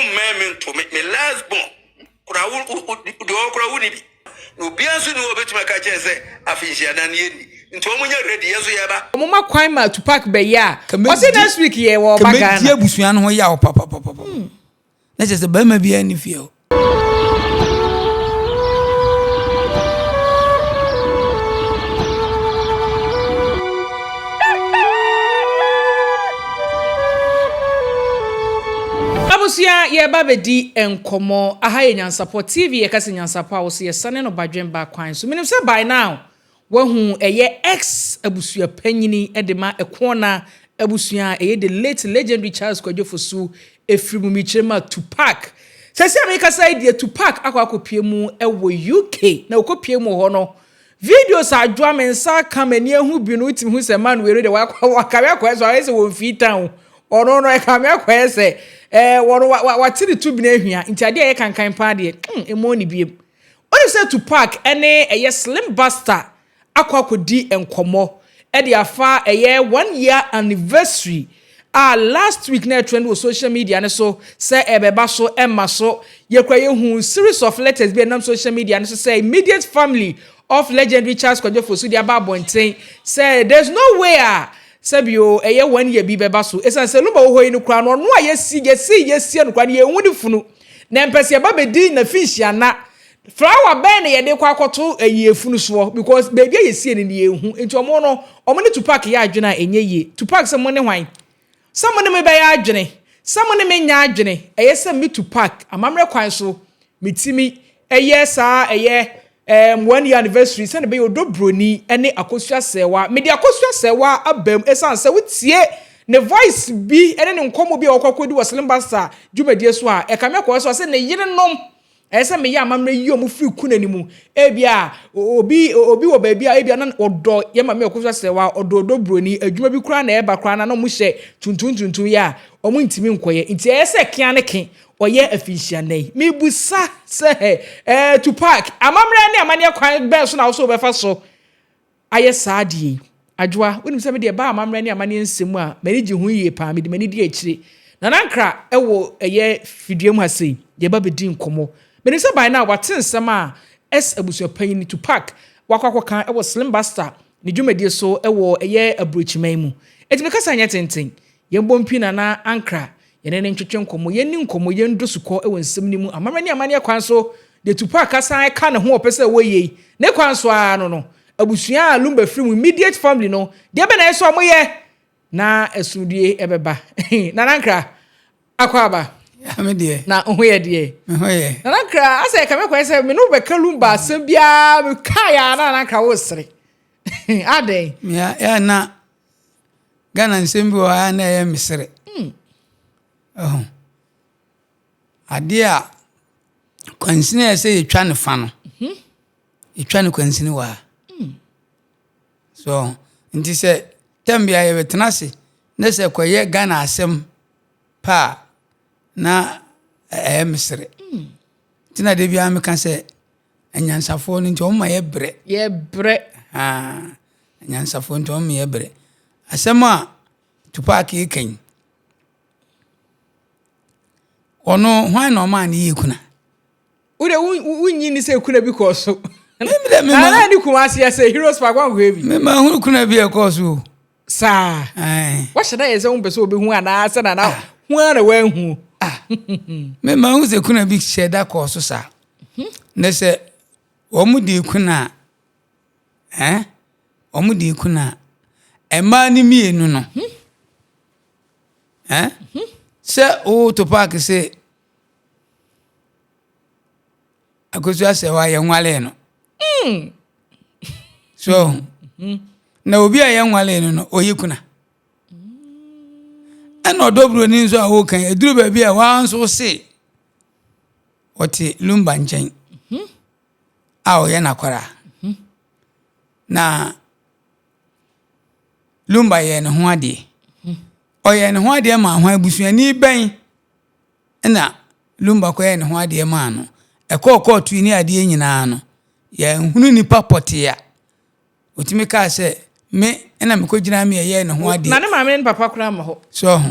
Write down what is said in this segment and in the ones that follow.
mmɛn me nto me me last born koraa wo wo deɛ ɔwɔ koraa wonni bi na obiara nso ni hɔ obetumi aka kyɛn sɛ afinhyia nan yɛ ni nti wɔn nyɛ ready yɛn nso yɛba. Ɔmo ma kwan ma Tupac bɛyɛ a, ɔse next week yɛ wɔ ɔba Ghana. Kɛmɛdi abusua no ho yaw papapapa. Na kyerɛ sɛ barima biara nni fie hɔ. Abusua yɛreba abɛdi nkɔmmɔ. Aha yɛ Nyansapɔ TV, yɛka sɛ Nyansapɔ a wo so yɛsane no badwemba kwan so. Menim sɛ by now Wahu ɛyɛ ex abusua panyini de ma Ɛkoɔna abusua a ɛyɛ the late legendary Charles Kwadwo Fosu ɛfiri mu mekyerɛ mu a Tupac. Sɛsɛ a mekasa yi deɛ Tupac akɔ akɔpie mu wɔ UK na ɔkɔpie mu hɔ no videos adwoa me nsa aka m'ani ahu bi no wotumi hu sɛ man wei no deɛ wakame akɔyɛ sɛ ɔayɛ sɛ wɔn fii tan o ɔno no ɛkame akɔyɛ sɛ ɛɛ wɔn wate ne tubini ahwia nti adeɛ a ɛyɛ kankan paa deɛ mm ɛmɔ ne biem. Wonim sɛ Tupac ne ɛyɛ Slim Buster akɔ akɔdi nkɔmmɔ de afa ɛyɛ one year anniversary a last week na ɛtrend wɔ social media no so sɛ ɛbɛba so ɛmma so. Yɛkura yɛhu series of letters bi a ɛnam social media no so sɛ immediate family of legendary Charles Kwadwo Fosu de aba abɔnten sɛ there's no way a sɛbio ɛyɛ one year bi bɛba so ɛsiane sɛ Lumba wɔ hɔ yi no koraa no ɔno a yɛsi yɛsi yɛsie no koraa no yɛnhu ne funu. Na mpɛ sɛ yɛba bɛdi n'afinhyia na flower bɛn na yɛde kɔ akɔto ayi efunu soɔ because baabi a yɛsie no no yɛnhu nti ɔmo no ɔmo ne Tupac yɛ adwene a ɛnyɛ yie. Tupac sɛ mo ne hwan? Sɛ mo ne me bɛyɛ adwene sɛ mo ne me nyɛ adwene ɛyɛ sɛ me Tupac amammerɛ kwan so metumi ɛyɛ saa ɛyɛ um, one year anniversary sɛne bɛyɛ ɔdɔ broni ne Akosua Sɛwa. Mede Akosua Sɛwa aba mu ɛsiane sɛ wotie ne voice bi ne ne nkɔmmɔ bi a ɔkɔ akɔdi wɔ Slim Buster dwumadie so a, ɛkame akɔyɛ sɛ ɔse ne yerenom ɛyɛ sɛ meyɛ amammerɛ yi ɔmo firi kuna ne mu. Ebia obi obi wɔ baabi a ebia na ɔdɔ yɛ maame Akosua Sɛwa, ɔdɔ ɔdɔ broni, adwuma bi koraa na ɛba koraa na na ɔmo hyɛ tuntum tuntum yɛ a ɔmo ntumi nkɔyɛ. Nti ɛyɛ sɛ kea ne ke ɔyɛ afinhyia nnɛ yi. Mebisa sɛ, eh, Tupac, amammerɛ ne amanneɛ kwan bɛn so na wo so wobɛfa so ayɛ saa adeɛ yi? Adwoa, wonim sɛ me deɛ ɛba amammerɛ ne amanneɛ nsɛm mu a, m'ani gye ho yie paa, mede m'ani di akyire. Nana Nkra wɔ ɛyɛ fidua mu ha sei, yɛba bɛdi nkɔmmɔ. Menim sɛ by now wate nsɛm a S abusuapanyin Tupac wakɔ akɔka wɔ Slim Buster ne dwumadie so wɔ ɛyɛ aburokyiman mu. Enti me kasa nyɛ tenten. Yɛmmɔ mpi Nana Ankra, yɛne no ntwetwe nkɔmmɔ, yɛnni nkɔmmɔ, yɛndɔ sukɔ wɔ nsɛm no mu, amammerɛ ne amanneɛ kwan so, deɛ Tupac asan ka ne ho a ɔpɛ sɛ wɔyɛ yi, ne kwan so ara no no, abusua a Lumba firi mu, immediate family no, deɛ bɛn na ɛyɛ sɛ wɔyɛ na asomdwie bɛba? Nana Ankra, akwaaba. Ya me deɛ. Na ho yɛ deɛ. Me ho yɛ. Nana Ankra, asɛ ɛka me kwan sɛ me ne wo bɛka Lumba asɛm biara, mekaeɛ a na Nana Ankra wosere. Adɛn? Ya, ya na Ghana nsɛm bi wɔ hɔ a na ɛyɛ me sere. Ɛho. Adeɛ a kwansini a ɛsɛ yɛtwa ne fa no, mhm. yɛtwa no kwansini wɔ ha. Mm. So nti sɛ tɛm bi a yɛbɛtena ase na sɛ kɔyɛ Ghana asɛm pa a na ɛyɛ me sere. Mm. Nti na da biara meka sɛ Anyansafoɔ no nti wɔn ma yɛ brɛ. Yɛ brɛ. Haa anyansafoɔ nti wɔn ma yɛ brɛ. Asɛm a Tupac reka yi, ɔno hwan na ɔmaa no yɛ kuna? Wo de wonyi ni sɛ kuna bi kɔɔ so. Nana ne Kumasi sɛ Heroes Park wankɔhwɛ bi. Mema hunu kuna bi a ɛkɔɔ so o. Saa. Wahyɛ da yɛ sɛ wompɛ sɛ wobɛhu anaasɛ nana ah. hu ara na woanhu. Ah. Mema hu sɛ kuna bi hyɛ da kɔɔ so saa. Mhm. Na sɛ wɔn de kuna a, eh? Wɔn de kuna a, mmaa no mmienu no. Mhm. Eh? Mhm. Sɛ woto paaki sɛ Akosua sɛ wa yɛ nwalee no. Mm. So mm-hmm. na obi a yɛ nwalee no no ɔyɛ kuna. Ɛna ɔdɔ buroni nso a wɔka eduru baabi a waa nso se ɔte lumba nkyɛn mm-hmm. a ɔyɛ n'akwara. Mm-hmm. Na lumba yɛ ne ho adeɛ. Ɔyɛ ne ho adeɛ ma ho abusuani bɛn Ɛna Lumba kɔyɛɛ ne ho adeɛ maa no. Ɛkɔɔ kɔɔto yi ne adeɛ nyinaa no, yɛanhunu nipa pɔtee a ɔtumi kaa sɛ me na mekɔgyinaa me ɛyɛɛ ne ho adeɛ. Na ne maame ne ne papa koraa mma hɔ. So ho.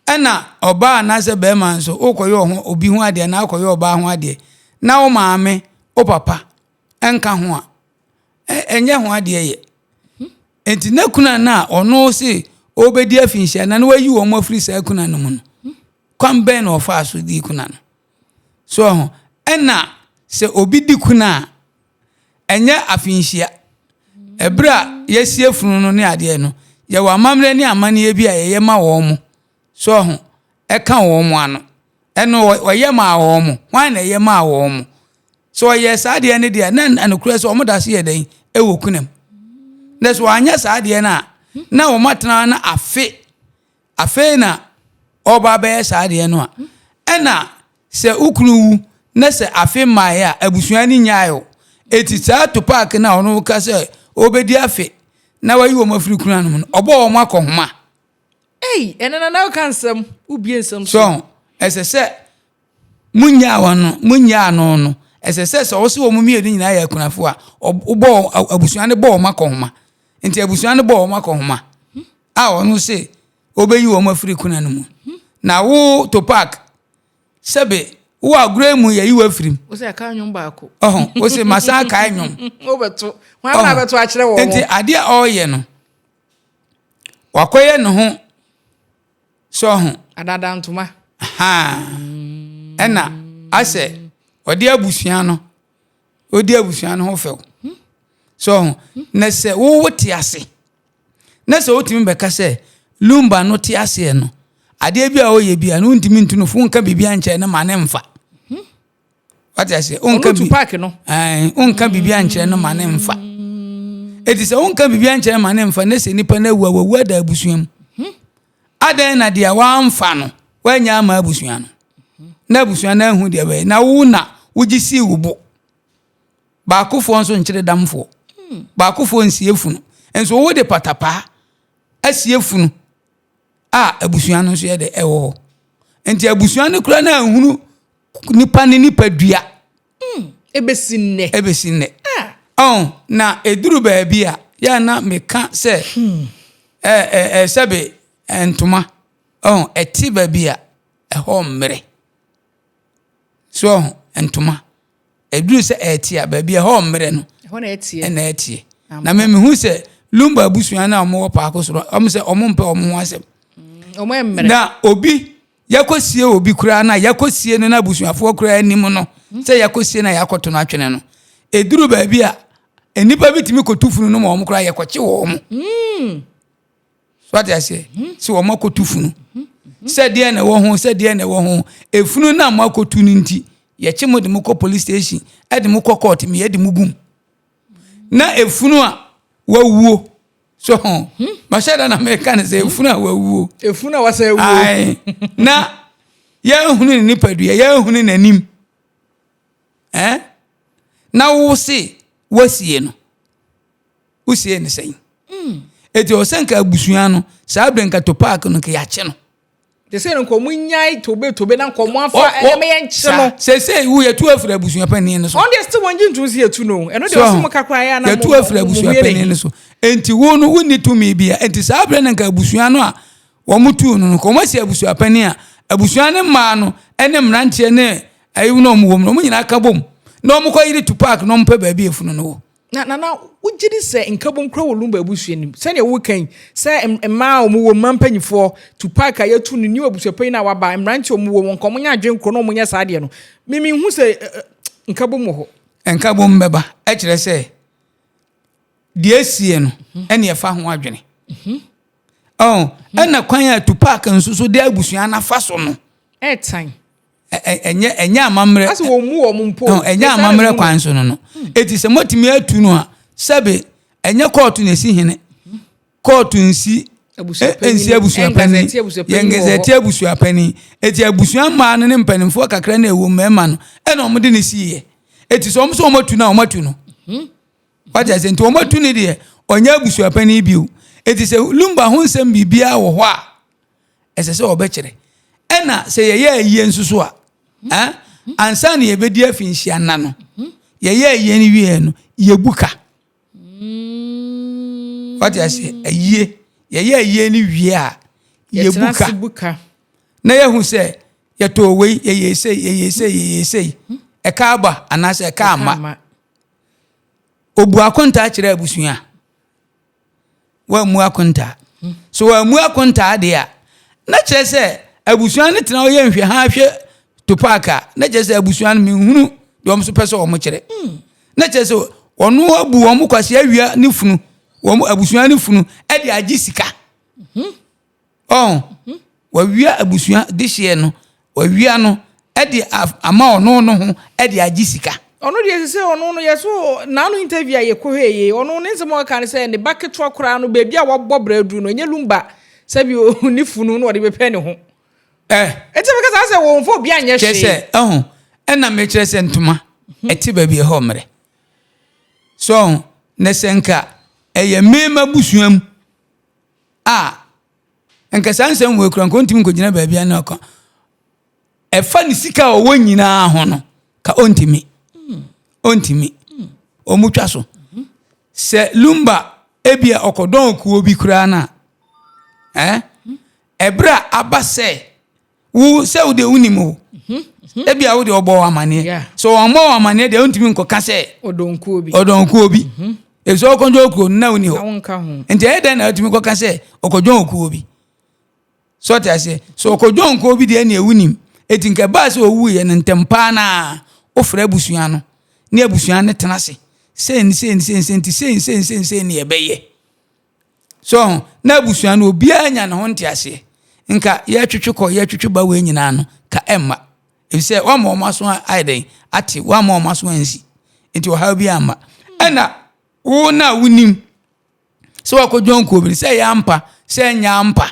Ɛna ɔbaa anaasɛ bɛrima nso wokɔyɛ ɔho obi ho adeɛ anaa wokɔyɛ ɔbaa ho adeɛ na wo maame wo papa nka ho a ɛnyɛ ho adeɛ yɛ. Nti na kuna no a ɔno se ɔbɛdi afinhyia na na wayi wɔn afiri saa kuna no mu no, kwan bɛn na ɔfaa so di kuna no? So ho ɛna sɛ obi di kuna a ɛnyɛ afinhyia. Ɛberɛ a yɛasie funu no ne adeɛ no, yɛwɔ amammerɛ ne amanneɛ bi a yɛyɛ ma wɔn mo. So ho ɛka wɔn ano. Ɛno ɔyɛ maa wɔn mo. Hwan na ɛyɛ maa wɔn mo? Sɛ ɔyɛɛ saa adeɛ no deɛ, na nokorɛ sɛ wɔn da so yɛ dɛn? Ɛwɔ kunam. Na sɛ wɔanyɛ saa adeɛ no a, na wɔn atena na afe, afei na ɔba abɛyɛ saa adeɛ no a, ɛna sɛ wo kunu wu na sɛ afe mmaeɛ a, abusua no nyae o. Eti saa Tupac no a ɔno ka sɛ ɔbɛdi afe na wayi wɔn afiri kuna no mu no, ɔbɔ wɔn akɔhoma. Ei, ɛnɛ na na woka nsɛm, wobie nsɛm so. So, ɛsɛ sɛ Munnyaa wɔn no, munnyaa no no, ɛsɛ sɛ sɛ ɔse wɔn mmienu nyinaa yɛ akunafo a, wobɔ abusua no bɔ wɔn akɔnhoma. Nti abusua no bɔ wɔn akɔnhoma a ɔno se obeyi wɔn afiri kuna no mu. Na wo Topak, sɛbe wo agorɔ mu yɛyi wo afiri mu. Wo sɛ aka nnwom baako. Ɔho, wo se masan akae nnwom. Wobɛto, hwan na abɛto akyerɛ wɔn? Nti adeɛ a ɔreyɛ no, wakɔyɛ ne ho So ɔho? Adada ntoma. Ahaa. Ɛna asɛ ɔde abusua no, ɔdi abusua no ho fɛw. So ɔho? Na sɛ wowo te ase, na sɛ wotumi bɛka sɛ Lumba no te aseɛ no, adeɛ bi a ɔyɛ bi a no wontumi ntu no fo, wonka biribi ankyerɛ no ma ne mfa. Wate aseɛ? Wonka bi. Park no. Ɛn, wonka biribi ankyerɛ no ma ne mfa. Eti sɛ wonka biribi ankyerɛ ma ne mfa na sɛ nipa no awu a wawu ada abusua mu. Adɛn na deɛ wamfa no wanya ama abusua no? Na abusua no ahu deɛ bɛyɛ. Na wo na wogye sii wo bo. Baakofoɔ nso nkyere damfoɔ. Baakofoɔ nsie funu. Nso wode patapaa asie funu. a abusua no nso yɛ dɛ ɛwɔ hɔ. Nti abusua no kura no anhunu nipa ne nipadua. Ebesi nnɛ. Ebesi nnɛ. Ah. Ɔn na eduru baabi a yɛ na meka sɛ ɛ ɛ ɛ sɛbe ntoma ɔn ɛte baabi a ɛhɔ mmerɛ. So ɔho ntoma Ɛduru sɛ ɛreteɛ a, baabi a ɛhɔ mmerɛ no, ɛhɔ na ɛteɛ. Ɛna ɛteɛ. Na me mehu sɛ Lumba abusua no a wɔwɔ paako soro, wɔn sɛ wɔn mpɛ wɔn ho asɛm. Wɔn mmerɛ. Na obi yɛkɔsie obi koraa na yɛkɔsie no na abusuafoɔ koraa anim no sɛ yɛkɔsie na yɛakɔto no atwene no. Ɛduru baabi a nnipa bi tumi kɔtu funu no ma wɔn koraa yɛkɔkye wɔn. So ate aseɛ? Sɛ wɔn akɔtu funu. Sɛ deɛ na ɛwɔ ho, sɛ deɛ na ɛwɔ ho. Efunu no a mo akɔtu no nti, yɛkye mo de mo kɔ police station, ɛde mo kɔ court, mi yɛde mo gum. Na efunu a wawuo. So ho. Mahyɛ da na meka no sɛ efunu a wawuo. Efunu a wasa awuo. Ae. Na yɛnhunu ne nipadua, yɛnhunu n'anim. Eh? Na wo se wasie no. Wosie ne sɛn? Eti ɔsɛ nka abusua no saa bere nka Topac no nka yɛakye no. Te sɛ nka ɔmo nyae tobe tobe na nka ɔmo afa ɛnɛma yɛn kye no. Sese wo yɛtu afiri abusua panin no so. Ɔno deɛ still wɔn gye ntum si yɛtu no. Ɛno deɛ ɔsɛ mo kakra yɛ ana mo yɛtu afiri abusua panin no so. Enti wo no wonni tumi bia. Enti saa bere no nka abusua no a wɔn tu no no nka wɔn asi abusua panin a abusua no mmaa no ɛne mmeranteɛ ne ayi na wɔn wɔ mu no wɔn nyinaa ka bom na wɔn kɔ yere Tupac na wɔn pɛ baabi efunu no wɔ. Na Nana, wogye di sɛ nkabom kura wɔ Lumba abusua no mu? Sɛnea woreka yi, sɛ mmaa a wɔwɔ mu, mmaa mpanimfoɔ, Tupac a yɛatu no, new abusuapanyin a waba, mmerante a wɔwɔ mu, nka wɔnyɛ adwene korɔ na wɔnyɛ saa adeɛ no. Me menhu sɛ nkabom wɔ hɔ. Nkabom bɛba. Ɛkyerɛ sɛ deɛ asie no ɛne ɛfa ho adwene. Ɔn, ɛna kwan a Tupac nso so de abusua no afa so no. Ɛtan. Ɛnyɛ ɛnyɛ amammerɛ. Asɛ wɔn mu wɔn mpo. Ɛnyɛ amammerɛ kwan so no no. Eti sɛ motumi atu no a, sɛbe ɛnyɛ kɔɔto na esi hene. Kɔɔto nsi nsi abusuapanin. Yɛn gazɛte abusuapanin. Eti abusua mmaa no ne mpanimfoɔ kakra na ɛwɔ mmarima no ɛna wɔn de ne si yɛ. Eti sɛ wɔn sɛ wɔn atu no a wɔn atu no. Wate ase nti wɔn atu no deɛ ɔnyɛ abusuapanin bio. Eti sɛ Lumba ho nsɛm biribiara wɔ hɔ a. ɛsɛ sɛ wɔbɛkyerɛ. Ɛna sɛ yɛyɛ ayie nso so a, eh, ansa na yɛbɛdi afinhyia nna no, yɛyɛ ayie no wieɛ no, yɛbu ka. Wate aseɛ, ayie, yɛyɛ ayie no wie a, yɛbu ka. Na yɛahu sɛ yɛtɔɔ wei, yɛyɛɛ sei, yɛyɛɛ sei, yɛyɛɛ sei. Ɛka aba anaasɛ ɛka amma. Obu akontaa kyerɛ abusua. Wammu akontaa. So wammu akontaa deɛ a, na kyerɛ sɛ abusua no tena hɔ yɛ nhwɛha hwɛ Tupac a, na kyerɛ sɛ abusua no menhunu deɛ wɔn nso pɛ sɛ wɔn kyerɛ. Na kyerɛ sɛ ɔno abu wɔn kwasi awia ne funu, wɔn abusua no funu de agye sika. Ɔn, wawia abusua dehyeɛ no, wawia no de ama ɔno no ho de agye sika. Ɔno deɛ sese ɔno no yɛ so n'ano interview a yɛkɔhwɛ yei ɔno ne nsɛm a ɔka ne sɛ ne ba ketewa koraa no baabi a wabɔ bra aduru no ɛnyɛ lumba sɛbi ne funu na ɔde bɛpɛ ne ho. Eh. Ɛti meka saa sɛ wɔmfa obi anyɛ hwee. Kyerɛ sɛ ɛho ɛna mekyerɛ sɛ ntoma ɛte baabi ɛhɔ mmerɛ. So na sɛ nka ɛyɛ me m'abusua mu a, nka saa nsɛm wei kura nka ɔntumi nkɔgyina baabi a na ɔka ɛfa ne sika a ɔwɔ nyinaa ho no ka ɔntumi ɔntumi ɔmu twa so sɛ lumba ebi a ɔkɔdɔn kuo bi koraa no a ɛɛ ɛberɛ a aba sɛ Wo sɛ wo deɛ wonim o. Ebi a wo deɛ ɔbɔ wo amaneɛ. So ɔmmɔ wo amaneɛ deɛ wontumi nkɔka sɛ ɔdɔnkuo bi. Ɔdɔnkuo bi. Efisɛ ɔkɔdɔn kuo no na woni hɔ. Nti ɛyɛ dɛn na wotumi kɔka sɛ ɔkɔdɔn kuo bi? So ɔte aseɛ? So ɔkɔdɔn kuo bi deɛ ɛneɛ wonim. Eti nka ɛbaa sɛ ɔwuiɛ no ntɛm paa na wofrɛ abusua no ne abusua no tena ase. Sei ne sei ne sei ne sei nti sei ne sei ne sei ne sei ne yɛbɛyɛ. So ho? Na abusua no obiara nya ne ho nteaseɛ. Nka yɛtwetwe kɔ yɛtwetwe ba wei nyinaa no ka ɛmma. Efisɛ wama wɔn aso ayɛ dɛn? Ate, wama wɔn aso ansi. Nti ɔhaw bi amma. Ɛna wo na wonim sɛ wakɔdwɔn kuo bi sɛ ɛyɛ ampa sɛ ɛnyɛ ampa.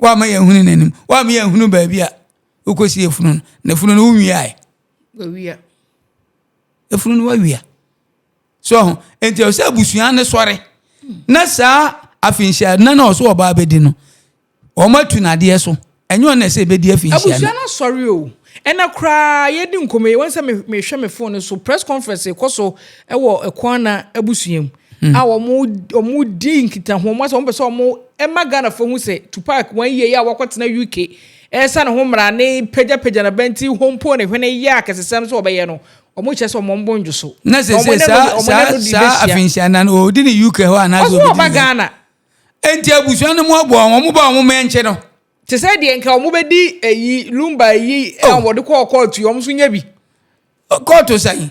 Wama yɛnhunu n'anim. Wama yɛnhunu baabi a wokɔsi efunu no. Na efunu no wonwiae. Wawia. Efunu no wawia. So ho? Enti ɛwɔ sɛ abusua no sɔre na saa afinhyia na na ɔso ɔbaa bɛdi no, wɔn atu n'adeɛ so. Ɛnyɛ ɔno na ɛsɛ ɛbɛdi afinhyia no. Abusua no asɔre o. Ɛnɛ koraa yɛdi nkɔmmɔ yi, wɔn sɛ mehwɛ me phone so, press conference kɔ so wɔ Kwana abusua mu hmm. a wɔn wɔn di nkitaho, wɔn asɛ wɔn pɛ sɛ wɔn ɛma Ghanafoɔ hu sɛ Tupac wɔn yie yɛ a wakɔtena UK ɛsa ne ho mmara ne pagyapagya n'abɛnti hompo ne hwene yɛ akɛsesɛm sɛ ɔbɛyɛ no. Ɔmo kyerɛ sɛ ɔmo mbɔ ndwo so. Na sɛ sɛ saa saa saa afinhyia nan ɔdi ne UK hɔ anaasɛ ɔsi ɔba Ghana. Enti abusua no mu aboa wɔn wɔn ba wɔn mma nkyɛ no. Te sɛ deɛ nka wɔn bɛdi eyi lumba eyi a oh. wɔde kɔɔ kɔɔtu yi wɔn nso nya bi. Kɔɔtu sɛn?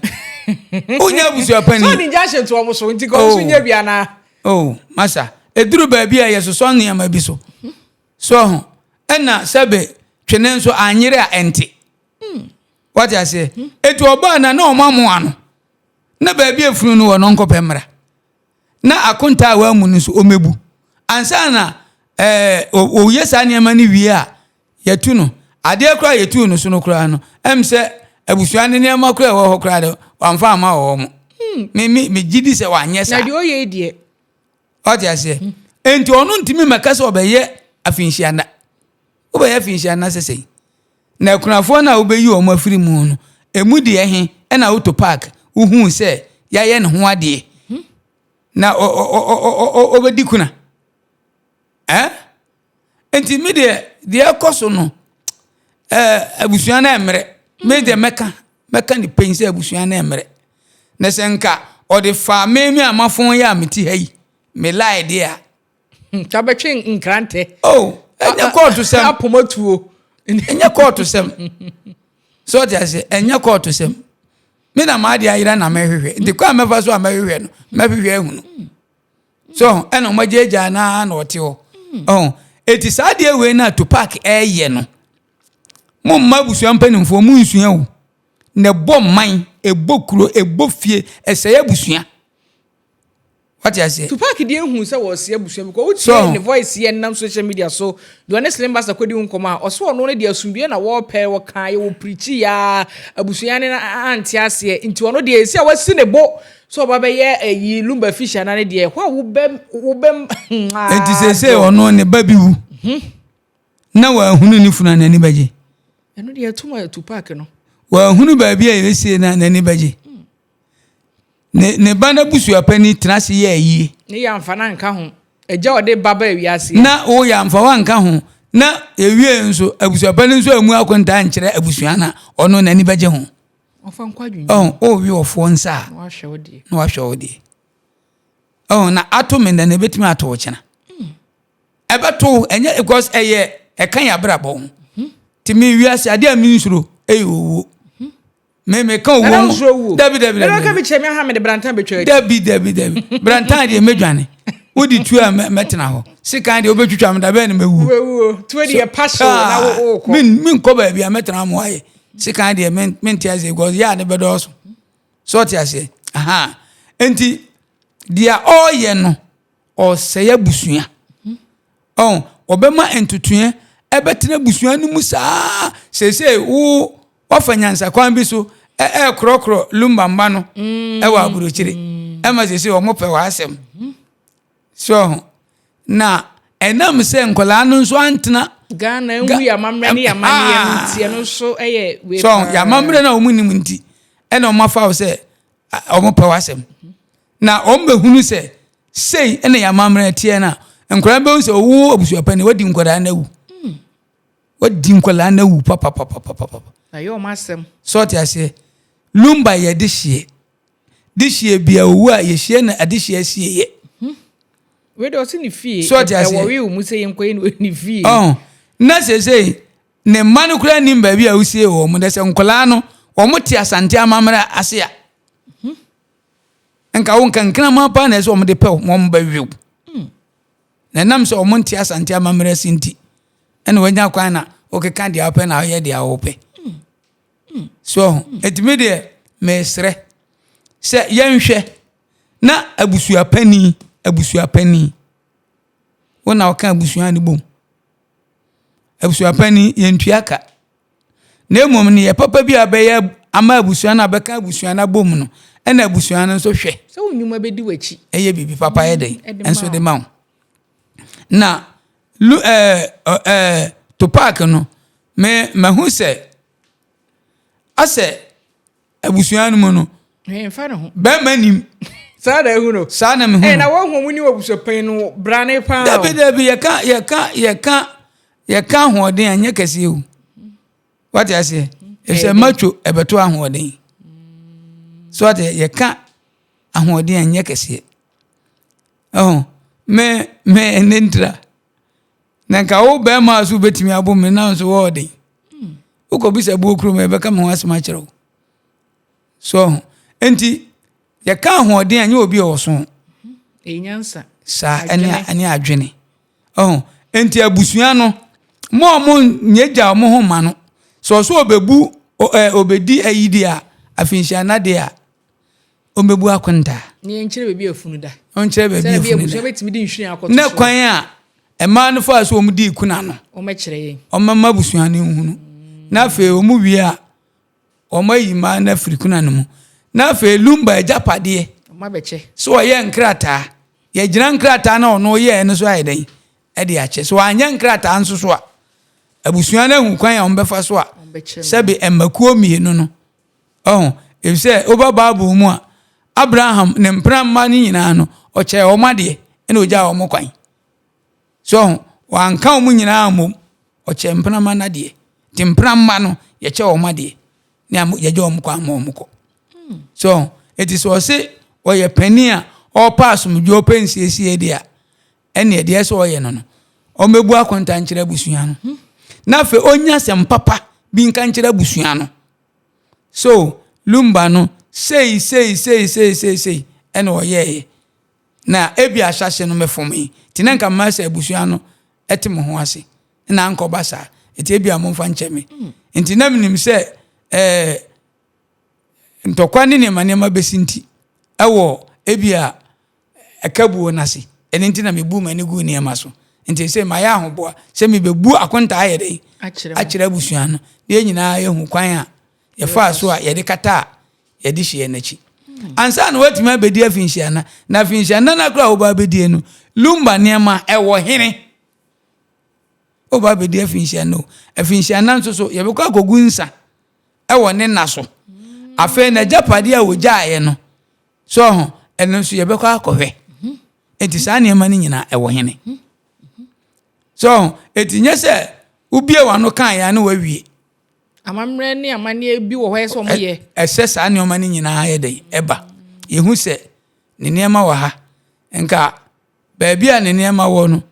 Wonya abusua panyin. Sɛ ɔde injunction to wɔn so nti ka wɔn nso nya bi anaa. Oh masa eduru baabi a yɛsosɔ nneɛma bi so so ho ɛna sɛbe twene nso anyere a ɛnte. Wate aseɛ? Eti ɔbaa na na ɔmo amoa no. Na baabi a efunu no wɔ no ɔnkɔpɛ mmra. Na akontaa a wamu no nso ɔmmɛbu. Ansa na ɛɛ ɔyɛ saa nneɛma no wie a yɛtu no. Adeɛ koraa a yɛtuu no so no koraa no, ɛm sɛ abusua no nneɛma koraa a ɛwɔ hɔ koraa de wamfa amma wɔn. Me me megye di sɛ wanyɛ saa. Na deɛ ɔyɛ yi deɛ. Wate aseɛ? Enti ɔno ntumi mmɛka sɛ ɔbɛyɛ afinhyia nna. Wobɛyɛ afinhyia nna sɛ sɛn? Na akunafoɔ no a wobɛyi wɔn afiri mu no, emu deɛ he na woto park wohuu sɛ yɛayɛ ne ho adeɛ na ɔbɛdi kuna? Eh? Nti me deɛ, deɛ ɛkɔ so no, eh, abusua no ɛmmerɛ. Me deɛ mɛka, mɛka ne pɛn sɛ abusua no ɛmmerɛ. Na sɛ nka ɔde faa me me a mafon yɛ a mete ha yi, me lie deɛ a, Nka bɛtwe nkrantɛ. Oh, ɛnyɛ kɔɔto sɛm. Apoma tuo. Ɛnyɛ kɔɔto sɛm. So ɔte ase, ɛnyɛ kɔɔto sɛm. Me na maa de ayera na mɛhwehwɛ. Nti kwan a mɛfa so a mɛhwehwɛ no, mɛhwehwɛ ahunu. So ɛna wɔn agyaagyaa naa na ɔte hɔ. Ɔho, eti saa adeɛ wei na Tupac ɛɛyɛ no. Mo mma abusua mpanimfoɔ mo nsua o. Na ɛbɔ man, ɛbɔ kuro, ɛbɔ fie, ɛsɛe abusua. Wate aseɛ? Tupac deɛ ehu sɛ wɔsi abusua bi kɔ wotie ne voice yɛ nam social media so deɛ ɔne Slim Buster kɔdi ho nkɔmɔ a ɔsɛ ɔno ne deɛ asomdue na wɔpɛ wɔka yɛ wɔ pirikyi ya abusua ne ante aseɛ nti ɔno deɛ esi a wasi ne bo sɛ ɔba bɛyɛ ɛyi Lumba fish ana ne deɛ hɔ a wobɛ wobɛ Enti seesei ɔno ne ba bi wu na wɔahunu ne funu a n'ani bɛgye. Ɛno deɛ ɛtum a Tupac no. Wɔahunu baabi a yɛbɛsie no a n'ani bɛgye. Ne ne ba n'abusuapanin tena ase yɛ ayie. Ne yɛ amfa no anka ho. Agya a ɔde ba baa wiase. Na wo yɛ amfa wo anka ho. Na ewie nso abusuapa no nso amu akontaa nkyerɛ abusua na ɔno n'ani bɛgye ho. Ɔn ɔrewe ɔfoɔ nsa a na wahwɛ wo deɛ. Ɔn na ato me ndɛ na ebetumi ato wo kyena. Ɛbɛto wo ɛnyɛ because ɛyɛ ɛka yɛ abrabɔ ho. Ti mi wiase adeɛ a mi nsuro ɛyɛ owuo. Me me ka owuo ho. Dabi dabi dabi. Ɛna bi kyerɛ mi aha mi de brantan betwa akyi. Dabi dabi dabi. Brantan deɛ mɛdwane. Wodi tuo a mɛtena hɔ. Sekan deɛ wobɛtwitwa me da bɛn na mɛwuo. Wobɛwuo. Tuo deɛ pa hyew na wokɔ. Me nkɔ baabi a mɛtena mo ayɛ. Sekan deɛ mente aseɛ because yɛ a ne bɛdɔɔso. So ɔte aseɛ. Aha. Nti deɛ ɔreyɛ no ɔresɛe abusua. Ɔn, ɔbɛma ntotoeɛ ɛbɛtena abusua no mu saa. Seesei wo wafa nyansakwan bi so ɛrekorɔkorɔ lumba mma no ɛwɔ aburokyire. Ɛma seesei wɔn pɛ w'asɛm. So ɔho. Na ɛnam sɛ nkwadaa no nso antena. Ghana nhu yɛ amammerɛ ne yɛ amanneɛ no nti ɛno nso ɛyɛ wei paa. So yɛ amammerɛ no a wɔn nim nti ɛna wɔn afa wo sɛ wɔn pɛ w'asɛm. Na wɔn bɛhunu sɛ sei ɛna yɛ amammerɛ teɛ no a nkwadaa bɛhu sɛ owó abusuapɛni wadi nkwadaa no awu. Wadi nkwadaa no awu papapapapapa. Na yɛ wɔn asɛm. So ɔte aseɛ lumba yɛ de hyeɛ. Dehyeɛ bia owu a yɛhyia no adehyeɛ asieɛ. Hmm. Wei deɛ ɔse ne fie. So ɔte aseɛ. Ɛwɔ wei mu sɛ yɛnkɔ yɛ no ne fie. Ɔn na seesei ne mma no koraa nim baabi a wosie wɔn mo dɛ sɛ nkwadaa no wɔn te Asante amammerɛ ase a. Hmm. Nka wo nka nkraman paa na ɛsɛ wɔn de pɛw wɔn bɛwew. Hmm. Na ɛnam sɛ wɔn nte Asante amammerɛ ase nti ɛna wɔanya kwan na wɔkeka deɛ wɔpɛ na wɔyɛ deɛ wɔpɛ. Hmm. So ɔho? Enti me deɛ mesrɛ sɛ yɛnhwɛ na abusua panin, abusua panin, wo na ɔka abusua no bom. Abusua panin yɛntua ka. Na mmom no yɛ papa bi a bɛyɛ ama abusua no a bɛka abusua no abom no, ɛna abusua no nso hwɛ. Sɛ wo nnwuma bɛdi w'akyi. Ɛyɛ biribi papa yɛ dɛn nso de ma wo. Na lu ɛɛ ɛɛ Tupac no, me mahu sɛ asɛ abusua no mu no mfa ne ho bɛrima nim saa na ehu no saa na mehu no na wɔn wɔn ni abusuapanyin no brane paa dabi dabi yɛka yɛka yɛka yɛka ahoɔden a nyɛ kɛseɛ o wate aseɛ efisɛ matwo ɛbɛto ahoɔden so wate yɛka ahoɔden a nyɛ kɛseɛ ɛho me me ne ntira. Na nka wo bɛrima a so wobɛtumi abo me na nso wɔɔ den. Wokɔbisa buo kurom a yɛbɛka me ho asɛm akyerɛ wo. So ho. Enti yɛka ahoɔden a nyɛ obi a ɔso. Ɛyɛ Saa ɛne ɛne adwene. Ɔho. Enti abusua no mo a mo nyɛ gya mo ho ma no. Sɛ ɔso ɔbɛbu ɛ ɔbɛdi ayi deɛ a afinhyia nna deɛ a ɔmmɛbu akontaa. Na yɛnkyerɛ baabi a funu da. Ɔnkyerɛ baabi a funu da. Sɛ bɛtumi de nhwiren akɔto so. Na kwan a mmaa no faa so wɔn dii kuna no. Wɔmɛkyerɛ yɛn. Wɔmɛma abusua no nhunu. Na afei wɔn wie a, wɔn ayi mmaa no afiri kuna no mu. Na afei Lumba agyapadeɛ. Wɔn abɛkyɛ. So ɔyɛ nkrataa. Yɛgyina nkrataa na ɔno yɛɛ no so ayɛ dɛn? Ɛde akyɛ. So anyɛ nkrataa nso so a, abusua no ahu kwan a wɔbɛfa so a, sɛbe mmakuo mmienu no Ɔho, efisɛ woba Bible mu a, Abraham ne mpena mma no nyinaa no, ɔkyɛɛ wɔn adeɛ ɛna ogyaa wɔn kwan. So ɔho, wanka wɔn nyinaa mmom, ɔkyɛɛ mpena mma no adeɛ. Nti mpena mma no, yɛkyɛ wɔn adeɛ na yɛgya wɔn kwan ma wɔn kɔ. So ɔho, eti sɛ ɔse ɔyɛ panin a ɔrepɛ asomdwoe ɔpɛ nsiesie deɛ a, ɛnneɛ deɛ ɛsɛ ɔyɛ no no, ɔmmɛbu akonta nkyerɛ abusua no. Na afei ɔnya asɛm papa bi nka nkyerɛ abusua no. So Lumba no sei sei sei sei sei sei ɛna ɔyɛeɛ. Na ebi ahyɛase no mefomee. Nti na nka mma sɛ abusua no ɛte mo ho ase. Na ankɔba saa. Nti ebi a momfa nkyɛ me. Nti na menim sɛ ɛɛ ntɔkwa ne nneɛma nneɛma bɛsi nti ɛwɔ ebi a ɛka buo no ase. Ɛno nti na mebuu m'ani guu nneɛma so. Nti sɛ mayɛ ahoboa sɛ mebɛbu akontaa ayɛ dɛn akyerɛ abusua no na yɛn nyinaa yɛhu kwan a yɛfaa so a yɛde kata a yɛde hyeɛ no akyi. Ansa na woatumi abɛdi afinhyia na na afinhyia nna no koraa a woba abɛdie no, lumba nneɛma ɛwɔ hene? Woba abɛdi afinhyia no, afinhyia nna nso so yɛbɛkɔ akɔgu nsa ɛwɔ ne nna so. Afei n'agyapadeɛ a wɔgyaeɛ no, So ɔho? Ɛno nso yɛbɛkɔ akɔhwɛ. Enti saa nneɛma no nyinaa ɛwɔ hene? So eti nyɛ sɛ wobie w'ano kan ya na wawie. Amammerɛ ne amanneɛ bi wɔ hɔ ɛsɛ sɛ wɔyɛ. Ɛsɛ saa nneɛma no nyinaa yɛ dɛn ɛba. Yɛhu sɛ ne nneɛma wɔ ha. Nka baabi a ne nneɛma wɔ no,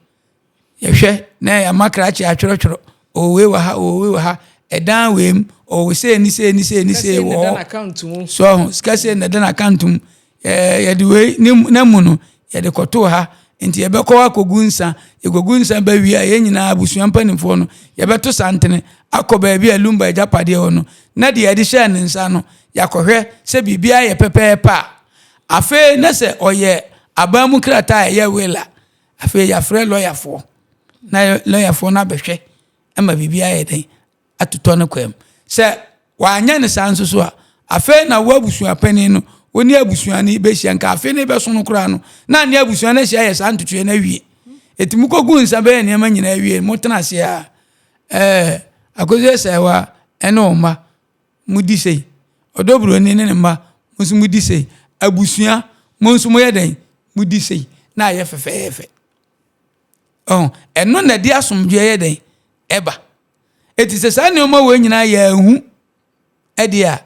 yɛhwɛ na yɛama krakye atwerɛtwerɛ, ɔwɔ wei wɔ ha, ɔwɔ wei wɔ ha, ɛdan wei mu, ɔwɔ sei ne sei ne sei ne sei wɔ hɔ. So ɔho, sika sei na ɛda n'account mu. Ɛɛ yɛde wei ne na mu no, yɛde kɔtoo ha. Nti yɛbɛkɔ hɔ akɔgu nsa. Yɛkɔgu nsa ba wie a, yɛn nyinaa abusua mpanimfoɔ no, yɛbɛto santene akɔ baabi a Lumba agyapadeɛ wɔ no, na deɛ yɛde hyɛɛ ne nsa no, yɛakɔhwɛ sɛ biribiara yɛ pɛpɛɛpɛ a. Afei na sɛ ɔyɛ aban mu krataa a ɛyɛ will a, afei yɛafrɛ lɔyafoɔ na lɔyafoɔ no abɛhwɛ ma biribi ayɛ dɛn atotɔ no kwan mu. Sɛ wanyɛ no saa nso so a, afei na wo abusua panin no, wo ne abusua no bɛhyia nka afei no bɛso no koraa no, na ne abusua no ahyia yɛ saa ntotoeɛ no awie. Ɛti mokɔgu nsa bɛyɛ nneɛma nyinaa awie, motena ase a, ɛɛ Akosua Sɛwa ɛne wo mma modi sei. Ɔdɔ buroni ne ne mma, mo nso modi sei. Abusua, mo nso moyɛ dɛn? Modi sei. Na ayɛ fɛfɛɛfɛ. Ɔho, ɛno na ɛde asomdwoeɛ yɛ dɛn? Ɛba. Eti sɛ saa nneɛma wei nyinaa yɛanhu ɛdeɛ a,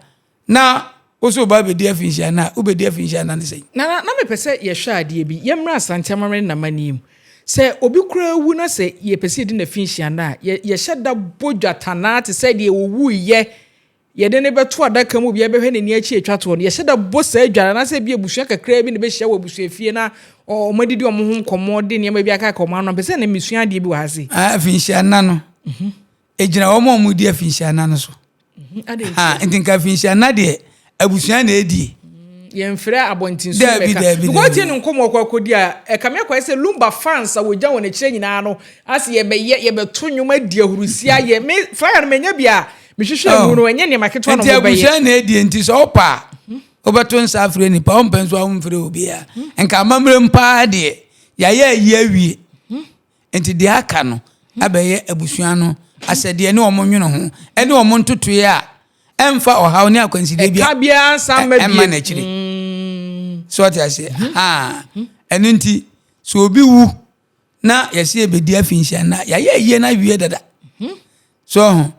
na wo so woba bɛdi afinhyia no a, wobɛdi afinhyia no ne sɛn? Nana, na mepɛ sɛ yɛhwɛ adeɛ bi. Yɛmmra Asante amammerɛ ne n'amanneɛ mu. Sɛ obi koraa wu na sɛ yɛpɛ sɛ yɛdi n'afinhyia no a, yɛ, yɛhyɛ da bɔ dwatanaa te sɛ deɛ ɔwuiɛ, yɛde no bɛto adaka mu, obiara bɛhwɛ n'ani akyi atwa toɔ no. Yɛhyɛ da bɔ saa dwa no, anaasɛ ebia abusua kakraa bi na ɛbɛhyia wɔ abusuafie na wɔadidi wɔn ho nkɔmmɔ de nneɛma bi akaka wɔn ano. Mepɛ sɛ na mesua adeɛ bi wɔ ha sei. Afinhyia nna no, ɛgyina wɔn a wɔdi afinhyia nna no so. Mhm, nti nka afinhyia nna deɛ abusua na ɛdie. Yɛmfrɛ abɔnten so bɛka because tie ne nkɔmmɔ ɔkɔ akɔdi a ɛkame akɔyɛ sɛ Lumba fans a wɔgya wɔn akyirɛ nyinaa no ase yɛbɛyɛ yɛbɛto nnwom adi ahurusi ayɛ me flyer no manya bi a mehwehwɛ mu no ɛnyɛ nneɛma ketewa na wɔbɛyɛ. Nti abusua na ɛdie nti sɛ ɔpa a wobɛto nsa afrɛ nipa ɔmpɛ nso a womfrɛ obiara nka amammerɛ mu paa deɛ yɛayɛ ayi awie. Enti deɛ aka no abɛyɛ abusua no asɛdeɛ ne wɔn nwene ho ne wɔn ntotoeɛ a ɛmfa ɔhaw ne akwansideɛ bi ɛka biara nsa mma ɛmma n'akyiri. Mm. So ɔte aseɛ? Mm. Ɛno nti sɛ obi wu na yɛsɛ yɛbɛdi afinhyia no a yɛayɛ ayie no awie dada. Mhm. So ho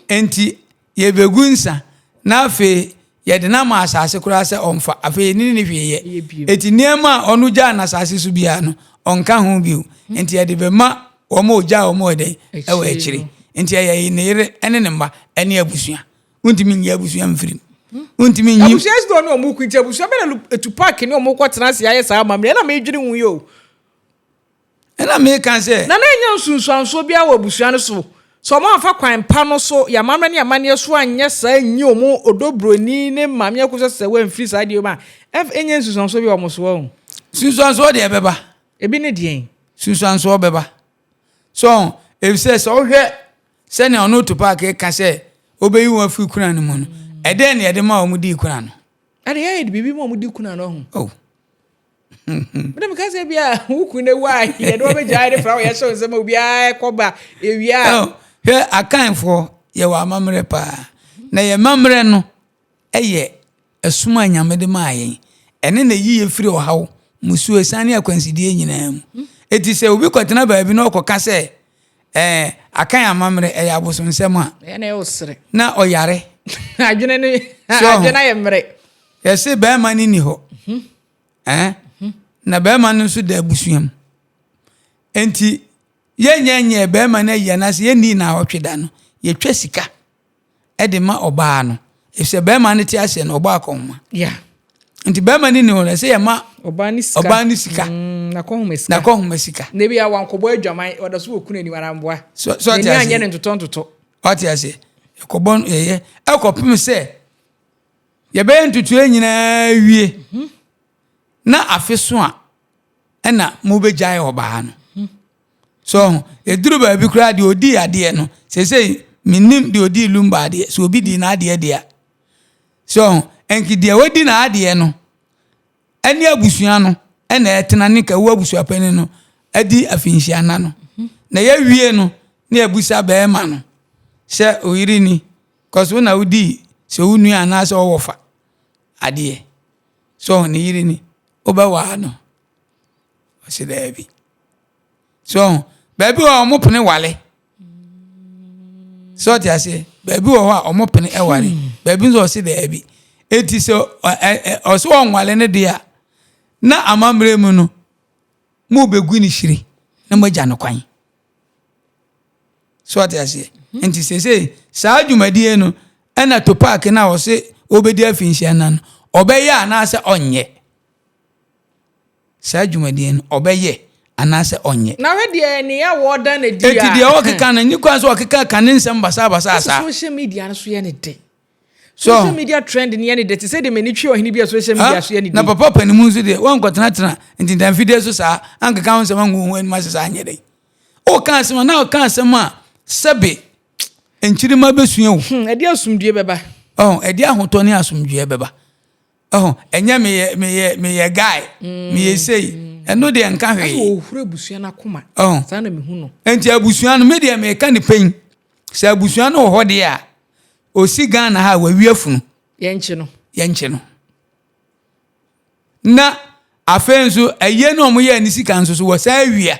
enti yɛbɛgu nsa na afei yɛde no ama asase koraa sɛ ɔmfa afei yɛne ne hwee yɛ enti nneɛma a ɔno gyaa n'asase so biara no ɔnka ho bio nti yɛde bɛma wɔn a ɔgyaa wɔn wɔ dɛn ɛwɔ akyire nti ɛyɛ ne yere ne ne mma ne abusua wontumi nyi abusua mfiri mu wontumi nyi abusua si dɔ ne wɔn ku nti abusua bɛ na etu paaki ne wɔn kɔ tena ase ayɛ saa amammerɛ ɛna medwene ho yi o. Ɛna meka sɛ. Na na ɛnyɛ nsunsuansoɔ biara wɔ abusua no so. Sɛ wɔamfa kwan pa no so, yɛn amammerɛ ne amanneɛ so anyɛ saa anyi wɔn Odo Broni ne Maame Akosua sɛ wɔamfiri saa adeɛ yi mu a, ɛmf ɛnyɛ nsunsuansoɔ bi wɔ wɔn so wahu. Nsunsuansoɔ deɛ ɛbɛba. Ebi ne deɛn? Nsunsuansoɔ bɛba. So ho, efisɛ sɛ wohwɛ sɛnea ɔno Tupac ka sɛ obeyi wɔn afiri kuna no mu no, ɛdɛn na yɛde ma wɔn dii kuna no? Ɛde yɛayɛ de biribi ma wɔn di kuna no ho. Oh. Mede meka sɛ bia wo kun no awu a yɛde wɔbɛgyae de fra wo yɛhyɛ wo nsɛm a obiara kɔba ewia a. Oh, hwɛ Akanfoɔ yɛwɔ amammerɛ paa. Na yɛn amammerɛ no yɛ ɛsom a Nyame de maa yɛn. Ɛne na ɛyi yɛ firi ɔhaw, musuo, asiane ne akwansideɛ nyinaa mu. Enti sɛ obi kɔtena baabi na ɔkɔka sɛ ɛɛ Akan amammerɛ ɛyɛ abosonsɛm a, Ɛyɛ na ɛyɛ ɔsere. na ɔyare. Adwene no adwene ayɛ mmerɛ. Yɛse bɛrima no nni hɔ. Eh? Na bɛrima no nso da abusua mu. Enti yɛnyɛ nyɛ bɛrima no ayi anaasɛ yɛnni naawɔtwe da no, yɛtwa sika de ma ɔbaa no. Efisɛ bɛrima no te aseɛ no, ɔbɔ akɔnhoma. Yeah. Nti bɛrima no ni hɔ no, ɛsɛ yɛma ɔbaa no sika. Ɔbaa no sika. N'akɔnhoma sika. N'akɔnhoma sika. Na ebi a wankɔbɔ adwaman, ɔda so wɔ kunu anim anamboa. So so ɔte aseɛ. N'ani anyɛ ne ntotɔ ntotɔ. Ɔte aseɛ. Yɛkɔbɔ no yɛyɛ ɛkɔpem sɛ Yɛbɛyɛ ntotoeɛ nyinaa wie na afe so a ɛna mobɛgyae ɔbaa no. So ho, ɛduru baabi koraa deɛ ɔdii adeɛ no, seesei mennim deɛ ɔdii Lumba adeɛ, sɛ obi dii n'adeɛ deɛ a. So ho, ɛnki deɛ wadi n'adeɛ no ɛne abusua no ɛna ɛtena ne ka wo abusuapanin no adi afinhyia nna no. Na yɛawie no na yɛabusa bɛrima no sɛ oyere ni Cause wo na wodii sɛ wo nua anaasɛ ɔwɔ fa adeɛ. So ne yere ni, wobɛwaa no? Ɔse daabi. So Baabi wɔ hɔ a wɔn pene wale. Sɛ ɔte aseɛ, baabi wɔ hɔ a wɔn pene ware, hmm. baabi nso ɔse daabi. Eti sɛ ɔse ɔnwale no deɛ a, na amammerɛ mu no, mo bɛgu ne hyire na mo agya no kwan. So ɔte aseɛ. Hmm. Nti sese saa dwumadie no ɛna Tupac na ɔse ɔbɛdi afinhyia na no ɔbɛyɛ anaasɛ ɔnyɛ. Saa dwumadie no, ɔbɛyɛ anaasɛ ɔnyɛ? Na hwɛ deɛ nea wɔda no adi a. Enti deɛ ɔkeka no, nni kwan sɛ ɔkeka ka ne nsɛm basabasa saa. Social media no so yɛ ne de. Social media trend no yɛ ne de te sɛ deɛ m'ani twe ɔhene bi a social media so yɛ ne de. Na papa panimu nso deɛ, wankɔtenatena ntintanfidie so saa, ankeka ho nsɛm angu ho anim ase saa anyɛ dɛn. Ɔka asɛm a, na ɔka asɛm a sɛbe nkyirimma bɛsua o. Hmm, ɛde asomdwoeɛ bɛba. Ɔho, ɛde ahotɔ ne asomdwoeɛ bɛba. Ɔho, ɛnyɛ meyɛ meyɛ meyɛ guy, mm. meyɛ sei. Ɛno deɛ nka hwee. Ɛsɛ ɔhuru abusua no akoma. Ɔho. Saa na mehu no. Nti abusua no, me deɛ meka ne pɛn. Sɛ abusua no wɔ hɔ deɛ a, ɔsi Ghana ha a wawi afunu. Yɛnkye no. Yɛnkye no. Na afei nso, ɛyɛ no a wɔyɛɛ ne sika nso so wɔsan awia.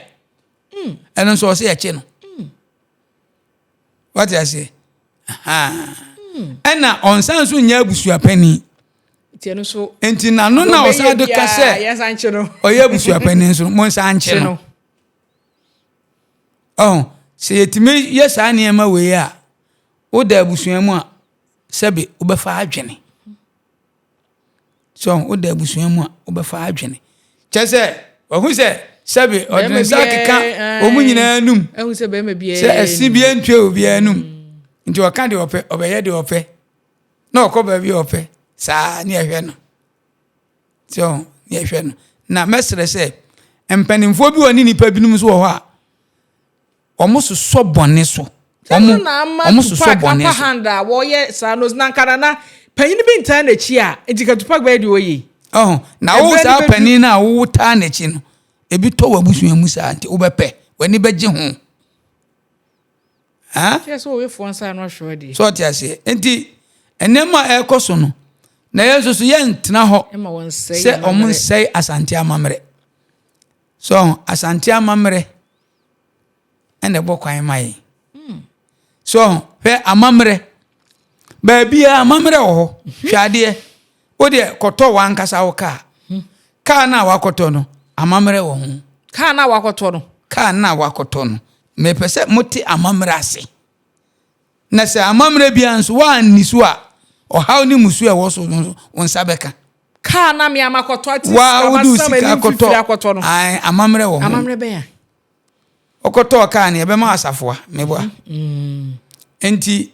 Mm. Ɛno nso ɔsɛ yɛkye no. Mm. Wate aseɛ? Ɛna ɔnsan nso nyɛ abusuapanin. Nti n'ano na ɔsan de ka sɛ ɔyɛ abusuapanin nso mo nsan nkye no. Ɔho sɛ yɛtumi yɛ saa nneɛma wei a woda abusua mu a sɛbe wobɛfa adwene. So woda abusua mu a wobɛfa adwene. Kyɛ sɛ wahu sɛ sɛbe ɔde ne nsa akeka wɔn nyinaa anum sɛ ɛse biara ntua obiara anum mm. nti ɔka deɛ ɔpɛ ɔbɛyɛ deɛ ɔpɛ na ɔkɔ baabi a ɔpɛ saa ne ɛhwɛ no so ne ɛhwɛ no na mɛsrɛ sɛ mpanimfoɔ bi wɔ ne nnipa binom nso wɔ hɔ a Wɔsosɔ bɔne so. Sɛ no na ama Wɔsosɔ Tupac bɔne upper so. hand a wɔyɛ saa no na nka nana panyin bi ntaa n'akyi a nti ka Tupac bɛyɛ deɛ ɔyɛ yi. Ɔho, na wo Ɛberɛ no saa bɛdu. panin no a wotaa n'akyi no, ebi tɔ w'abusua mu saa nti wobɛpɛ, w'ani bɛgye ho. Ha? Kyerɛ sɛ ɔwefoɔ nsa ano ahwɛ adeɛ. So ɔte aseɛ? Nti nneɛma a ɛrekɔ so no, na yɛn nso so yɛntena hɔ Ɛma wɔnsɛe sɛ amammerɛ. wɔn nsɛe Asante amammerɛ. So Asante amammerɛ ɛna ɛbɔ kwan ma yɛn. So hwɛ amammerɛ. Baabiara amammerɛ wɔ hɔ. Hwɛ adeɛ. Wo deɛ kɔtɔ w'ankasa wo kaa. Kaa no a wakɔtɔ no, amammerɛ wɔ ho. Kaa no a wakɔtɔ no. Kaa no a wakɔtɔ no. Mepɛ sɛ mote amammerɛ ase. Na sɛ amammerɛ biara nso woanni so a, ɔhaw ne mmusuo a ɛwɔ so no nso, wo nsa bɛka. Kaa na me ama kɔtɔ ati Waa sika wode wo masam sika anim akɔtɔ fifiri akɔtɔ no. Ae, amammerɛ wɔ ho. Amammerɛ bɛn a? Wokɔtɔɔ kaa no, yɛbɛma asafoa, meboa. Nti,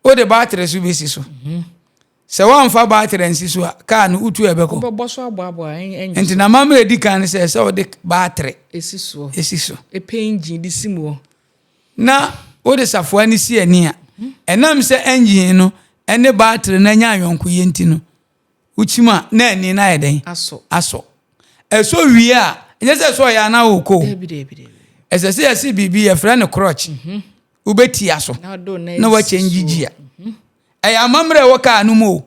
wode baatere so bɛsi so. Sɛ woamfa baatere ansi so a, kaa no wotu a ɛbɛkɔ. Wobɛbɔ so aboaboa ɛngye Nti n'amammerɛ di kan ne sɛ, sɛ wode baatere esi soɔ. esi so. Ɛpɛ engine de si mu hɔ. Na wode safoa no si ani a, ɛnam sɛ engine no ne baatere no anya ayɔnkoyɛ nti no, wokyim a na ani no ayɛ dɛn? Asɔ. Asɔ. Ɛsɔ wie a, ɛnyɛ sɛ ɛsɔ yɛ a na wokɔ o. Dabi, dabi, dabi. Ɛsɛ sɛ yɛse biribi yɛfrɛ no crutch. Mhm. Wobɛtia so Na wode wo nan na asi woakyɛngye soɔ. gyia. Ɛyɛ amammerɛ a ɛwɔ kaa no mu o.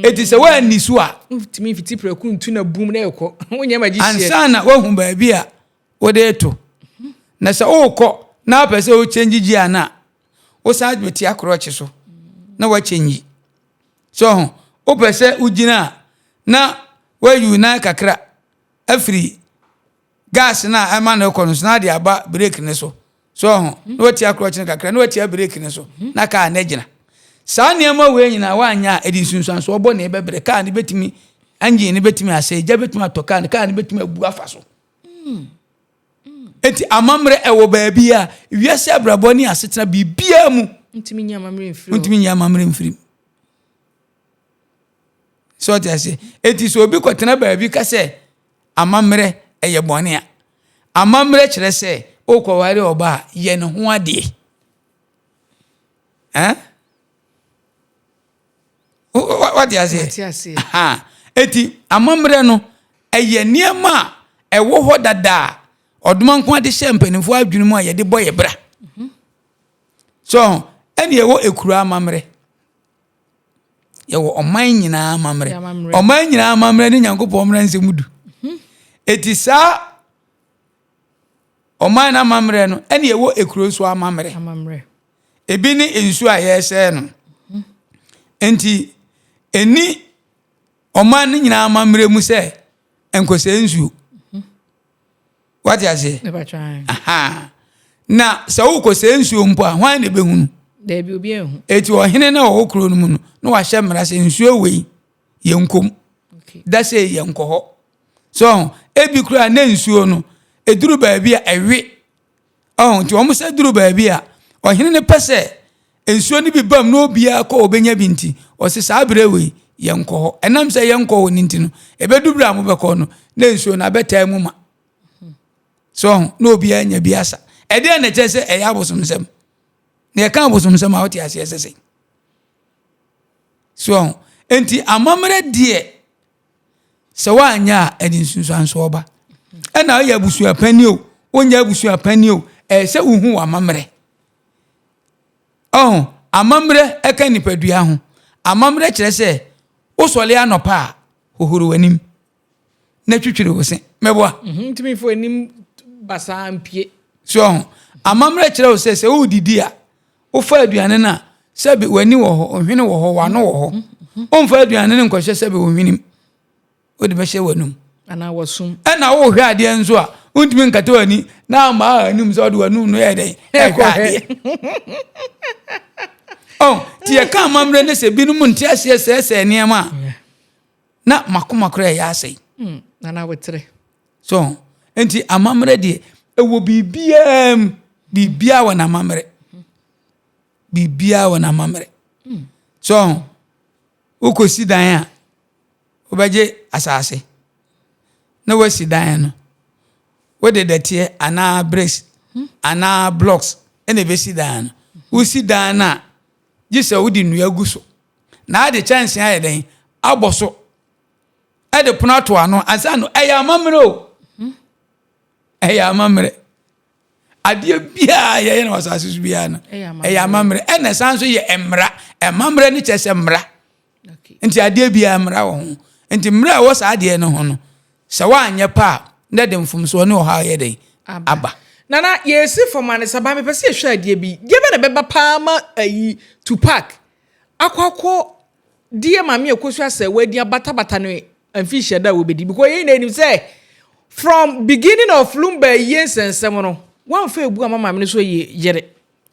Enti sɛ woanni so a. Wontumi mfiti prɛko ntu na bum na ɛkɔ. Wonyɛ magician. Ansa na woahu baabi a wode reto. Na sɛ worekɔ na wopɛ sɛ wokyɛngye gyia no a, wosan bɛtia krɔkye so na woakyɛngyi. So ho, wopɛ sɛ wogyina a, na woayi wo nan kakra afiri gas no a ɛma no kɔ no so na ade aba brake no so. So ho, na watia krɔkye no kakra na watia brake no so na kaa no agyina. Saa nneɛma wei nyinaa woanyɛ a ɛde nsunsuansoɔ bɔne bɛbrɛ kaa no bɛtumi engine no bɛtumi asɛe, gya bɛtumi atɔ kaa no, kaa no bɛtumi abu afa so. Enti amammerɛ ɛwɔ baabi a wiase abrabɔ ne asetena biribiara mu. Ntumi nyi amammerɛ mfiri hɔ. Ntumi nyi amammerɛ mfiri mu. Sɛ ɔte ase. Enti sɛ obi kɔtena baabi ka sɛ amammerɛ ɛyɛ bɔne a, amammerɛ kyerɛ sɛ wokɔware ɔba a yɛ ne ho adeɛ. Eh? Wate aseɛ? Eti amammerɛ no ɛyɛ nneɛma a ɛwɔ hɔ dada a ɔdoma nko ade hyɛ mpanimfoɔ adwene mu a yɛde bɔ yɛ bra. Mhm. So ɛne ɛwɔ ekura amammerɛ. Yɛwɔ ɔman nyinaa amammerɛ. Ɔman nyinaa amammerɛ ne Nyankopɔn mmara nsɛm du. Mhm. Eti saa. Ɔman no amammerɛ no, ɛne ɛwɔ ekuro nso amammerɛ. Ebi ne nsuo a yɛresɛe no. Nti, ɛni ɔman no nyinaa amammerɛ mu sɛ nkɔsɛe nsuo. Wate aseɛ? Na sɛ wokɔsɛe nsuo mpo a, hwan na ɛbɛhunu? Daabi, obi anhu. Eti ɔhene no a ɔwɔ kuro no mu no, na wahyɛ mmara sɛ nsuo wei yɛnkɔ mu. Da sei yɛnkɔ hɔ. So ebi koraa na nsuo no ɛduru baabi a ɛwe. Ɔho nti wɔn sɛ duru baabi a ɔhene no pɛ sɛ nsuo no bi bam na obiara kɔ ɔbɛnya bi nti ɔse saa berɛ wei yɛnkɔ hɔ. Ɛnam sɛ yɛnkɔ hɔ no nti no ɛbɛdu berɛ a mobɛkɔ no na nsuo no abɛtaa mu ma. So ɔho na obiara nya bi asa. Ɛdeɛn na ɛkyerɛ sɛ ɛyɛ abosomsɛm? Na yɛka abosomsɛm a wote aseɛ sɛ sɛn? So ɔho nti amammerɛ deɛ Sɛ woanyɛ a, ɛde nsunsuansoɔ ba. Ɛna woyɛ abusuapanin o, wonyɛ abusuapanin o, ɛyɛ sɛ wohu w'amammerɛ. Ɔho, amammerɛ ɛka nipadua ho. Amammerɛ kyerɛ sɛ wosɔre anɔpa a, hohoro w'anim na twitwiri wo se. Mɛboa? Mhm, ntumi fo anim basaa mpie. So ɔho, amammerɛ kyerɛ wo sɛ sɛ wodidi a, Wofa aduane no a, sɛbe w'ani wɔ hɔ, wo hwene wɔ hɔ, w'ano wɔ hɔ. Womfa aduane no nkɔhyɛ sɛbe wo hwenem. Wode bɛhyɛ w'anum. Anaa w'asom. Ɛna wohwɛ adeɛ nso a, wontumi nkata w'ani na ama anim sɛ wode w'anum no yɛ dɛn? Ɛhwɛ adeɛ. Oh, nti yɛka amammerɛ ne sɛ binom nte aseɛ sɛɛsɛɛ nneɛma a, na makoma koraa ɛyɛ asɛe. Hmm, nana wotere. So, nti amammerɛ deɛ, ɛwɔ biribiara mu. Biribiara wɔ n'amammerɛ. Biribiara wɔ n'amammerɛ. So, wokɔsi dan a, wobɛgye asase na woasi dan no. Wode dɛteɛ anaa bricks anaa blocks ɛna ɛbɛsi dan no. Wosi dan no a, gye sɛ wode nnua gu so. Na ade kyɛnsee ayɛ dɛn? Abɔ so. Ɛde pono ato ano ansa no ɛyɛ amammerɛ o. Ɛyɛ amammerɛ. Adeɛ biara yɛyɛ no wɔ asase so biara no ɛyɛ amammerɛ. Ɛna ɛsan nso yɛ mmara. Amammerɛ no kyerɛ sɛ mmara. Nti adeɛ biara mmara wɔ ho. Nti mmara a ɛwɔ saa adeɛ no ho no, sɛ woanyɛ pɛ a, na ɛde mfomsoɔ ne ɔhaw yɛ dɛn? Aba. Nana, yɛresi fam a ne saba, mepɛ sɛ yɛhwɛ adeɛ bi. Deɛ bɛn na ɛbɛba paa ma ayi Tupac akɔ akɔ di yɛ maame Akosua sɛ wadi abatabata no mfinhyia da a wɔbɛdi because yɛn nyinaa nim sɛ from beginning of Lumba ayie nsɛnsɛm no wɔamfa ebu ama maame no so yɛ yere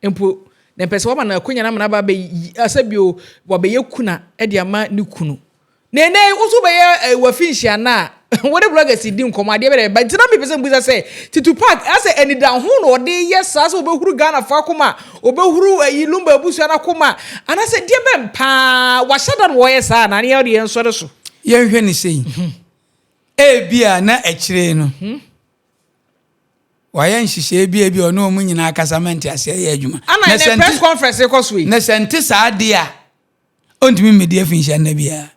mpo na mpɛ sɛ wɔma no akonya no ama no aba abɛyi asɛ bio wɔabɛyɛ kuna de ama ne kunu Na ɛnnɛ yi, wo nso wobɛyɛ w'afinhyia no a, wo ne bloggers di nkɔmmɔ, adeɛ bɛdɛ ba. Nti na mepɛ sɛ mebisa sɛ, Titu Park, asɛ anidaho na ɔde yɛ saa sɛ ɔbɛhuru Ghanafoɔ akoma, ɔbɛhuru ayi Lumba abusua no akoma, anaasɛ deɛ bɛn paa, wahyɛ da na ɔyɛ saa anaa? Ne yɛn deɛ yɛnsɔre so. Yɛnhwɛ no sei, ebia na akyire no, wayɛ nhyehyɛe bi a ebia ɔne wɔn nyinaa kasa ma nteaseɛ yɛ adwuma. Ana ɛnɛ press conference rekɔ so yi? Na sɛ nte saa deɛ a, ɔntumi mmɛdi afinhyia nna biara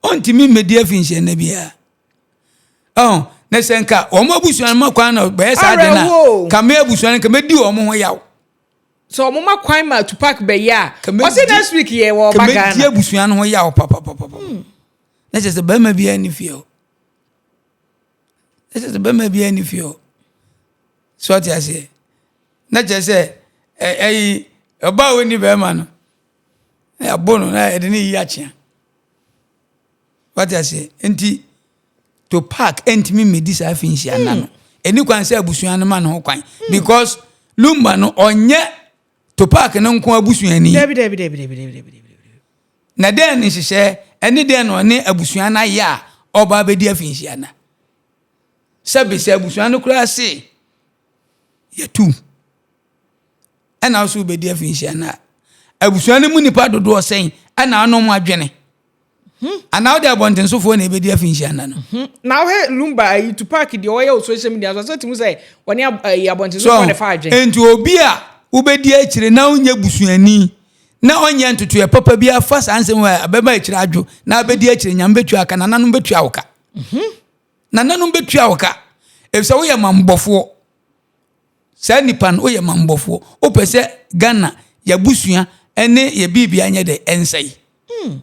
ɔntumi mmɛdi afinhyia nna biara ɔn na sɛ nka wɔn abusua no ma kwan na bɛyɛ saa de na kame abusua no kame di wɔn ho yaw. sɛ wɔn ma kwan ma Tupac bɛyɛ a ɔsɛ next week yɛ wɔ ɔba Ghana kame di abusua no ho yaw papapapa hmm. na kyerɛ sɛ bɛrima biara ni fie hɔ na kyerɛ sɛ bɛrima biara ni fie hɔ so ɔte aseɛ. Na kyerɛ sɛ ɛyi ɔbaa a ɔnni bɛrima no na yɛabɔ no na yɛde ne yi akyea wate aseɛ nti to park ɛntumi mmɛdi saa afinhyia nna no ɛni kwan sɛ abusua no ma ne ho kwan because lumba no ɔnyɛ to park no nko abusuani dabi dabi dabi dabi dabi dabi na dɛn ne nhyehyɛ ɛne dɛn na ɔne abusua no ayɛ a ɔba abɛdi afinhyia nna sɛbe sɛ abusua no koraa se yɛtu ɛna wo so wobɛdi afinhyia no a abusua no mu nipa dodoɔ sɛn ɛna anom adwene hmm. anaa wode abɔntensofoɔ na ɛbɛdi afinhyia nna no hmm. na wohɛ lumba ayi tupac deɛ ɔyɛ wɔ social media so sɛ tumi sɛ wɔne ayi abɔntensofoɔ na ɛfa adwene nti obi a wobɛdi akyire na wonyɛ busuani na ɔnyɛ ntotoeɛ papa bi afa saa nsɛm a bɛma akyire adwo na abɛdi akyire nyame bɛtua ka nananom bɛtua wo ka mhm. Nananom bɛtua wo ka efisɛ woyɛ mammɔfoɔ. Saa nipa no woyɛ mammɔfoɔ. Wopɛ sɛ Ghana yɛabusua ne yɛ biribia nyɛ dɛ ɛnsɛe. Hmm.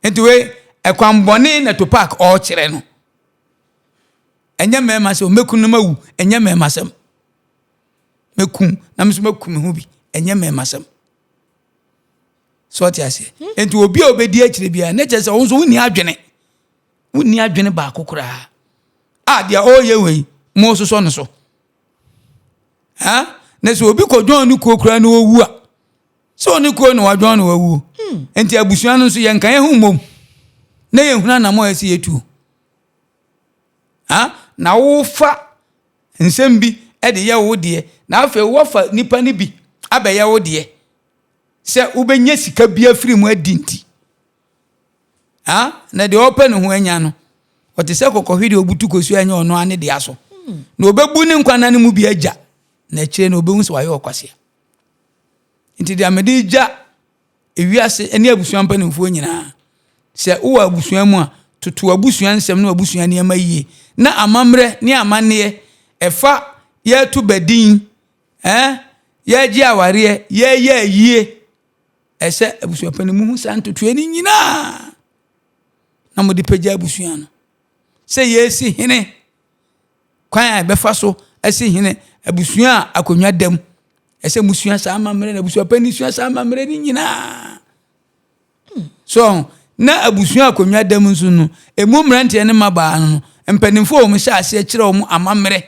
Nti wei ɛkwan bɔne na Tupac ɔrekyerɛ no. Ɛnyɛ mmarima sɛ mɛku no mawu, ɛnyɛ mmarima sɛm. Mɛku na me nso mɛku me ho bi, ɛnyɛ mmarima sɛm. So ɔte aseɛ? Hmm. Nti obi a obɛdi akyire biara, ne kyerɛ sɛ wo nso wonni adwene. Wonni adwene baako koraa. A deɛ ɔreyɛ wei, mo sosɔ no so. Ha? Na sɛ obi kɔdwɔn ne kuo koraa na ɔwu a, sɛ ɔne kuo na wadwɔn na wawuo. Hmm. Nti abusua no nso yɛnka yɛn ho mmom na yɛhunu anammɔ a ɛsɛ yɛtuo. Ha? Na wofa nsɛm bi de yɛ wo deɛ, na afei woafa nipa no bi abɛyɛ wo deɛ sɛ wobɛnya sika bi afiri mu adi nti. Ha? Na deɛ ɔpɛ ne ho anya no, ɔte sɛ kɔkɔhwe deɛ ɔbutu kosua ɛnyɛ ɔno ara ne dea so. Na ɔbɛbu ne nkwa nna no mu bi agya, na akyire no ɔbɛhu sɛ wayɛ ɔkwasea. Nti deɛ mede gya ewiase ne abusua mpanimfoɔ nyinaa, sɛ wowɔ abusua mu a, toto abusua nsɛm ne abusua nneɛma yie, na amammerɛ ne amanneɛ ɛfa yɛreto badin, eh, yɛregye awareɛ, yɛreyɛ ayie, ɛsɛ abusua panin mu hu saa ntotoeɛ no nyinaa na mode pagya abusua no. Sɛ yɛresi hene, kwan a yɛbɛfa so asi hene, abusua a akonnwa da mu, ɛsɛ musua saa amammerɛ na abusua panin sua saa amammerɛ no nyinaa. So na abusua akonnwa da mu nso no, emu mmeranteɛ ne mmabaa no, mpanimfoɔ a wɔn hyɛ aseɛ kyerɛ wɔn amammerɛ.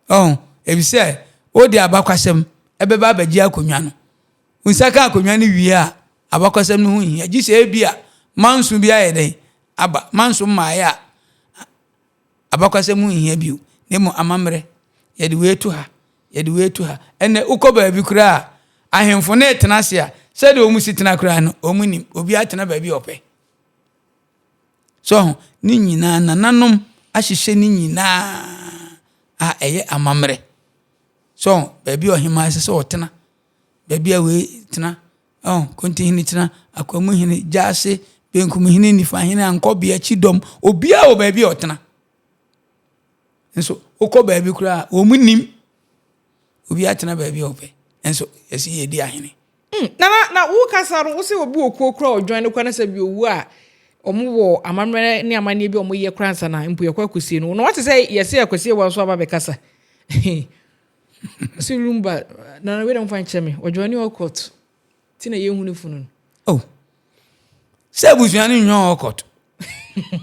Ɔho, efisɛ wode abakwasɛm bɛba abɛgye akonnwa no. Wo nsa ka akonnwa no wie a, abakwasɛm no ho nhia. Gye sɛ ebia manso bi ayɛ dɛn aba. Manso mmaeɛ a, abakwasɛm ho nhia bio. Na mmom amammerɛ, yɛde wei to ha, yɛde wei to ha. Ɛnnɛ, wokɔ baabi koraa a, ahemfo no retena ase a, sɛdeɛ wɔn si tena koraa no, wɔn nim. Obiara tena baabi a ɔpɛ. So ho? Ne nyinaa, nananom ahyehyɛ ne nyinaa a ɛyɛ amammerɛ. So ho? Baabi a ɔhemaa ɛsɛ sɛ ɔtena, baabi a wei tena, ɔho, kontihene tena, akwamuhene, gyaase, benkumhene, nifahene, ankɔbea, kyidɔm, obiara wɔ baabi a ɔtena. Nso wokɔ baabi koraa a, wɔn nim. Obiara tena baabi a ɔpɛ. Nso yɛsi yɛdi ahene. Mm, nana, na wo kasa no, wo sɛ obi wɔ kuo kora ɔdwan no kora na sɛ bi owu a, wɔn wɔ amammerɛ ne amanneɛ bi a wɔn yɛ kora ansa na mpo yɛkɔ akɔsie no. Na wate sɛ yɛsɛ akɔsie wɔn nso aba bɛkasa. Sɛ lumba, nana wei na mfa nkyɛ me, ɔdwan ne ɔkɔt, ti na yɛnhu ne funu no. Oh, sɛ abusua no nnwɔn ɔkɔt.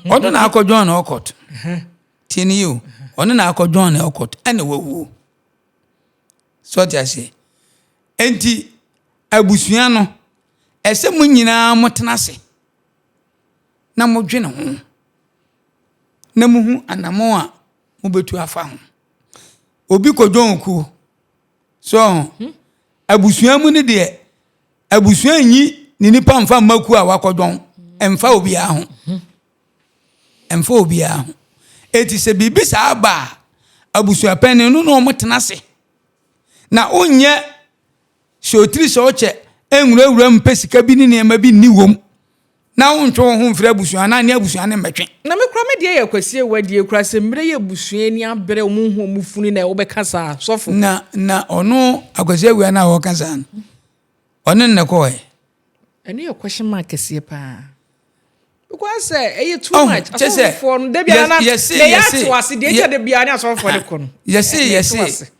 Ɔno na akɔdwɔn na ɔkɔt. Tie ne yie o, ɔno na akɔdwɔn na ɔkɔt, ɛna wawuo. So ɔte aseɛ? Enti abusua no, ɛsɛ mo nyinaa motena ase na modwene ho na muhu anammɔn a mobɛtu afa ho. Obi kɔdwɔn kuo. So hmm? Abusua mu no deɛ, abusua nyi ne nipa mfa mma kuo a wakɔdwɔn, ɛmfa obiara ho. Ɛmfa obiara ho. Eti sɛ biribi saa ba a, abusuapanyin no na wɔtena ase. Na wonyɛ sɛ otiri sɛ ɔkyɛ nwurawura mu pɛ sika bi ne nneɛma bi nni wom na wontwe wo ho mfiri abusua anaa ne abusua no mmɛtwe. Na me koraa me deɛ yɛ Kwasi Awuah deɛ koraa sɛ mmerɛ yi abusua ani abere wɔn nhu wɔn funu na wobɛka saa sɔfo. Na na ɔno Akwasi Awuah no a ɔka saa no ɔne no na ɛkɔɔɛ. Ɛno yɛ question mark kɛseɛ paa. Because sɛ ɛyɛ too much. Asɔfofoɔ no dabi ara na na yɛ ate wase deɛ nti a dabi ara ne asɔfofoɔ de kɔ no. Yɛse yɛse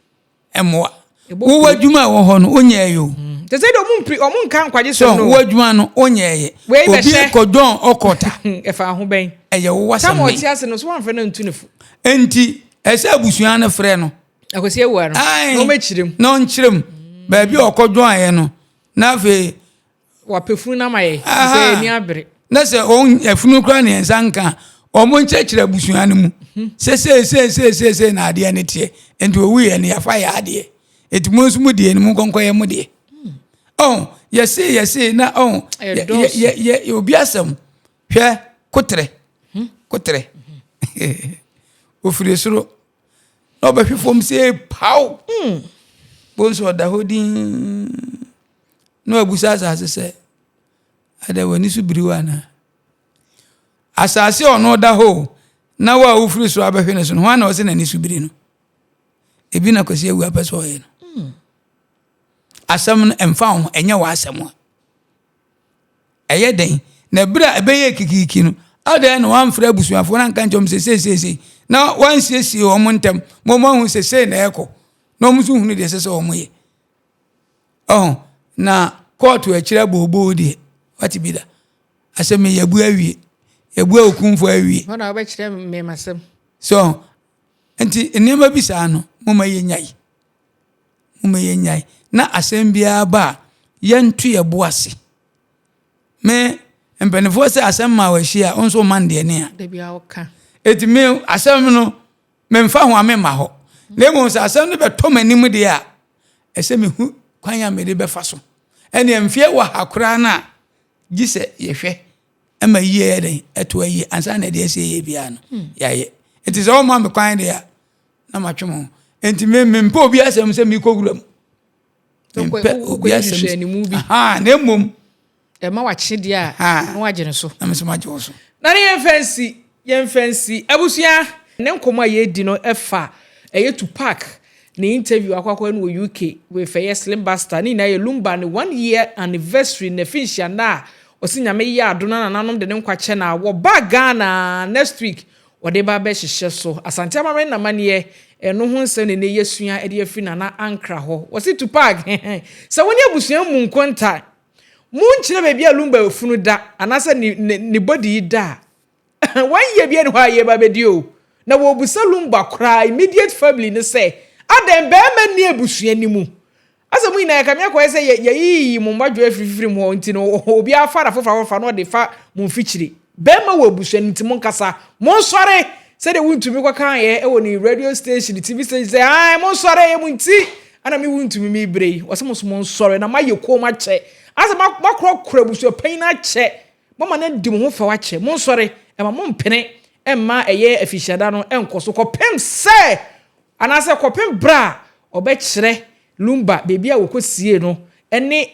mmoa. Wowɔ adwuma a ɛwɔ hɔ no wonyɛɛ yɛ o. Te sɛ deɛ ɔmo mpiri ɔmo nka nkwagye sɛm no. Wowɔ adwuma no wonyɛɛ yɛ. Obi kɔdɔn ɔkɔta. Ɛfa ho bɛn. Ɛyɛ wowɔ asɛm Tam ɔte ase no so wɔamfrɛ no ntu ne fo. Enti ɛsɛ abusua no frɛ no. Akwasi Awuah no. Na ɔmɛkyerɛ mu. Na ɔnkyerɛ mu. Baabi a ɔkɔdɔn ayɛ no na afei. Wapɛ funu no ama yɛ sɛ ani abere. Na sɛ wɔn afunu koraa ne yɛn nsa nka a, wɔn nkyerɛkyerɛ abusua no mu mhm. sɛ seeseeseeseesei na adeɛ no teɛ nti owu yɛ no yɛafa yɛ adeɛ nti mo nso mo deɛ no mo nkɔnkɔ yɛ mo deɛ ɔn yɛse yɛse na ɔn yɛ yɛ obi asɛm hwɛ kotrɛ mhm. kotrɛ mhm. ofiri soro na ɔbɛhwe fam sɛ paw hmm. bonso ɔda hɔ din Na wabisa asase sɛ, Adɛn, w'ani so biri wo anaa? Asase a ɔno da hɔ o, na wo a wofiri soro abɛhwe ne so no, hwan na ɔsɛ n'ani so biri no? Ebi na Kwasi Awuah pɛ sɛ ɔyɛ no. Hmm. Asɛm no ɛmfa ho, ɛnyɛ w'asɛm a. Ɛyɛ dɛn? Na ɛberɛ a ɛbɛyɛ kikiriki no, Adɛn na wamfrɛ abusuafoɔ no anka nkyerɛ wɔn sɛ sei sei sei, na wansiesie wɔn ntɛm ma wɔn ahu sɛ sei na ɛrekɔ, na wɔn nso hunu deɛ ɛsɛ sɛ wɔn yɛ. Ɔho, na kɔɔto akyiri abooboo deɛ, wate bi da. Asɛm yi yɛabu awie. Yɛabu okumfo awie. Hɔ na wobɛkyerɛ mmɛmasɛm. So, nti nneɛma bi saa no, momma yɛnyae. Momma yɛnyae. Na asɛm biara ba a, yɛnto yɛn bo ase. Me, mpanimfoɔ sɛ asɛm ma wɔahyia a, wo nso woma no deɛ ne a. Da biara woka. Eti me asɛm no, memfa ho a memma hɔ. Na mmom sɛ asɛm no bɛtɔ m'anim deɛ a, ɛsɛ mehu kwan a mede bɛfa so. Ɛnneɛ mfeɛ wɔ ha koraa no a, gye sɛ yɛhwɛ ma yie yɛ dɛn ɛto ayie ansa na ɛde asie yɛ biara no hmm. yɛayɛ. Nti sɛ wɔma me kwan deɛ a, na matwe mo ho. Nti me mempɛ obi asɛm sɛ mekɔ wura mu. Mempɛ obi asɛm. Na mmom Ɛma wakye deɛ a, na wagye no so. Na me nso magye wo so. Na ne yɛmfa nsi, yɛmfa nsi. Abusua, ne nkɔmmɔ a yɛredi no ɛfa ɛyɛ Tupac ne interview akɔ akɔyɛ no wɔ UK with ɛyɛ Slim Buster. Ne nyinaa yɛ Lumba ne one year anniversary, n'afinhyia nna a ɔse Nyame yɛ adom na nananom de ne nkwa kyɛ no a, wɔba Ghana next week wɔde ba abɛhyehyɛ so. Asante amammerɛ ne n'amanneɛ, ɛno ho nsɛm na ɛnnɛ yɛasua de afiri Nana Ankrah hɔ. Wɔse Tupac, sɛ wo ne abusua mmu nkonta Monkyerɛ baabi a Lumba funu da anaasɛ ne ne ne body yi da a, one year biara nni hɔ a yɛreba abɛdi o. Na wɔrebisa Lumba koraa, immediate family no sɛ, adɛn barima nni abusua no mu? Asɛ mo nyinaa ɛkame akɔyɛ sɛ yɛ yɛyiyi mo mmadwoa afirifiri mu hɔ nti no obiara fa n'afoforo afofa na ɔde fa mo mfikyiri. Barima wɔ abusua no nti monkasa. Monsɔre! Sɛdeɛ wontumi kɔkaeɛ wɔ ne radio station, TV station sɛ, ae monsɔre ɛyɛ mo nti ana me wontumi mebrɛ yi. Wɔsɛ mo nso monsɔre na moayɛ koom akyɛ. Asɛ moakorɔkorɔ abusua panyin no akyɛ. Moama no adi mo ho fɛw akyɛ. Monsɔre, ɛma mompene mma ɛyɛ afihyiada no nkɔ so kɔpem sɛ anaasɛ kɔpem berɛ a ɔbɛkyerɛ Lumba baabi a wɔkɔsiee no ne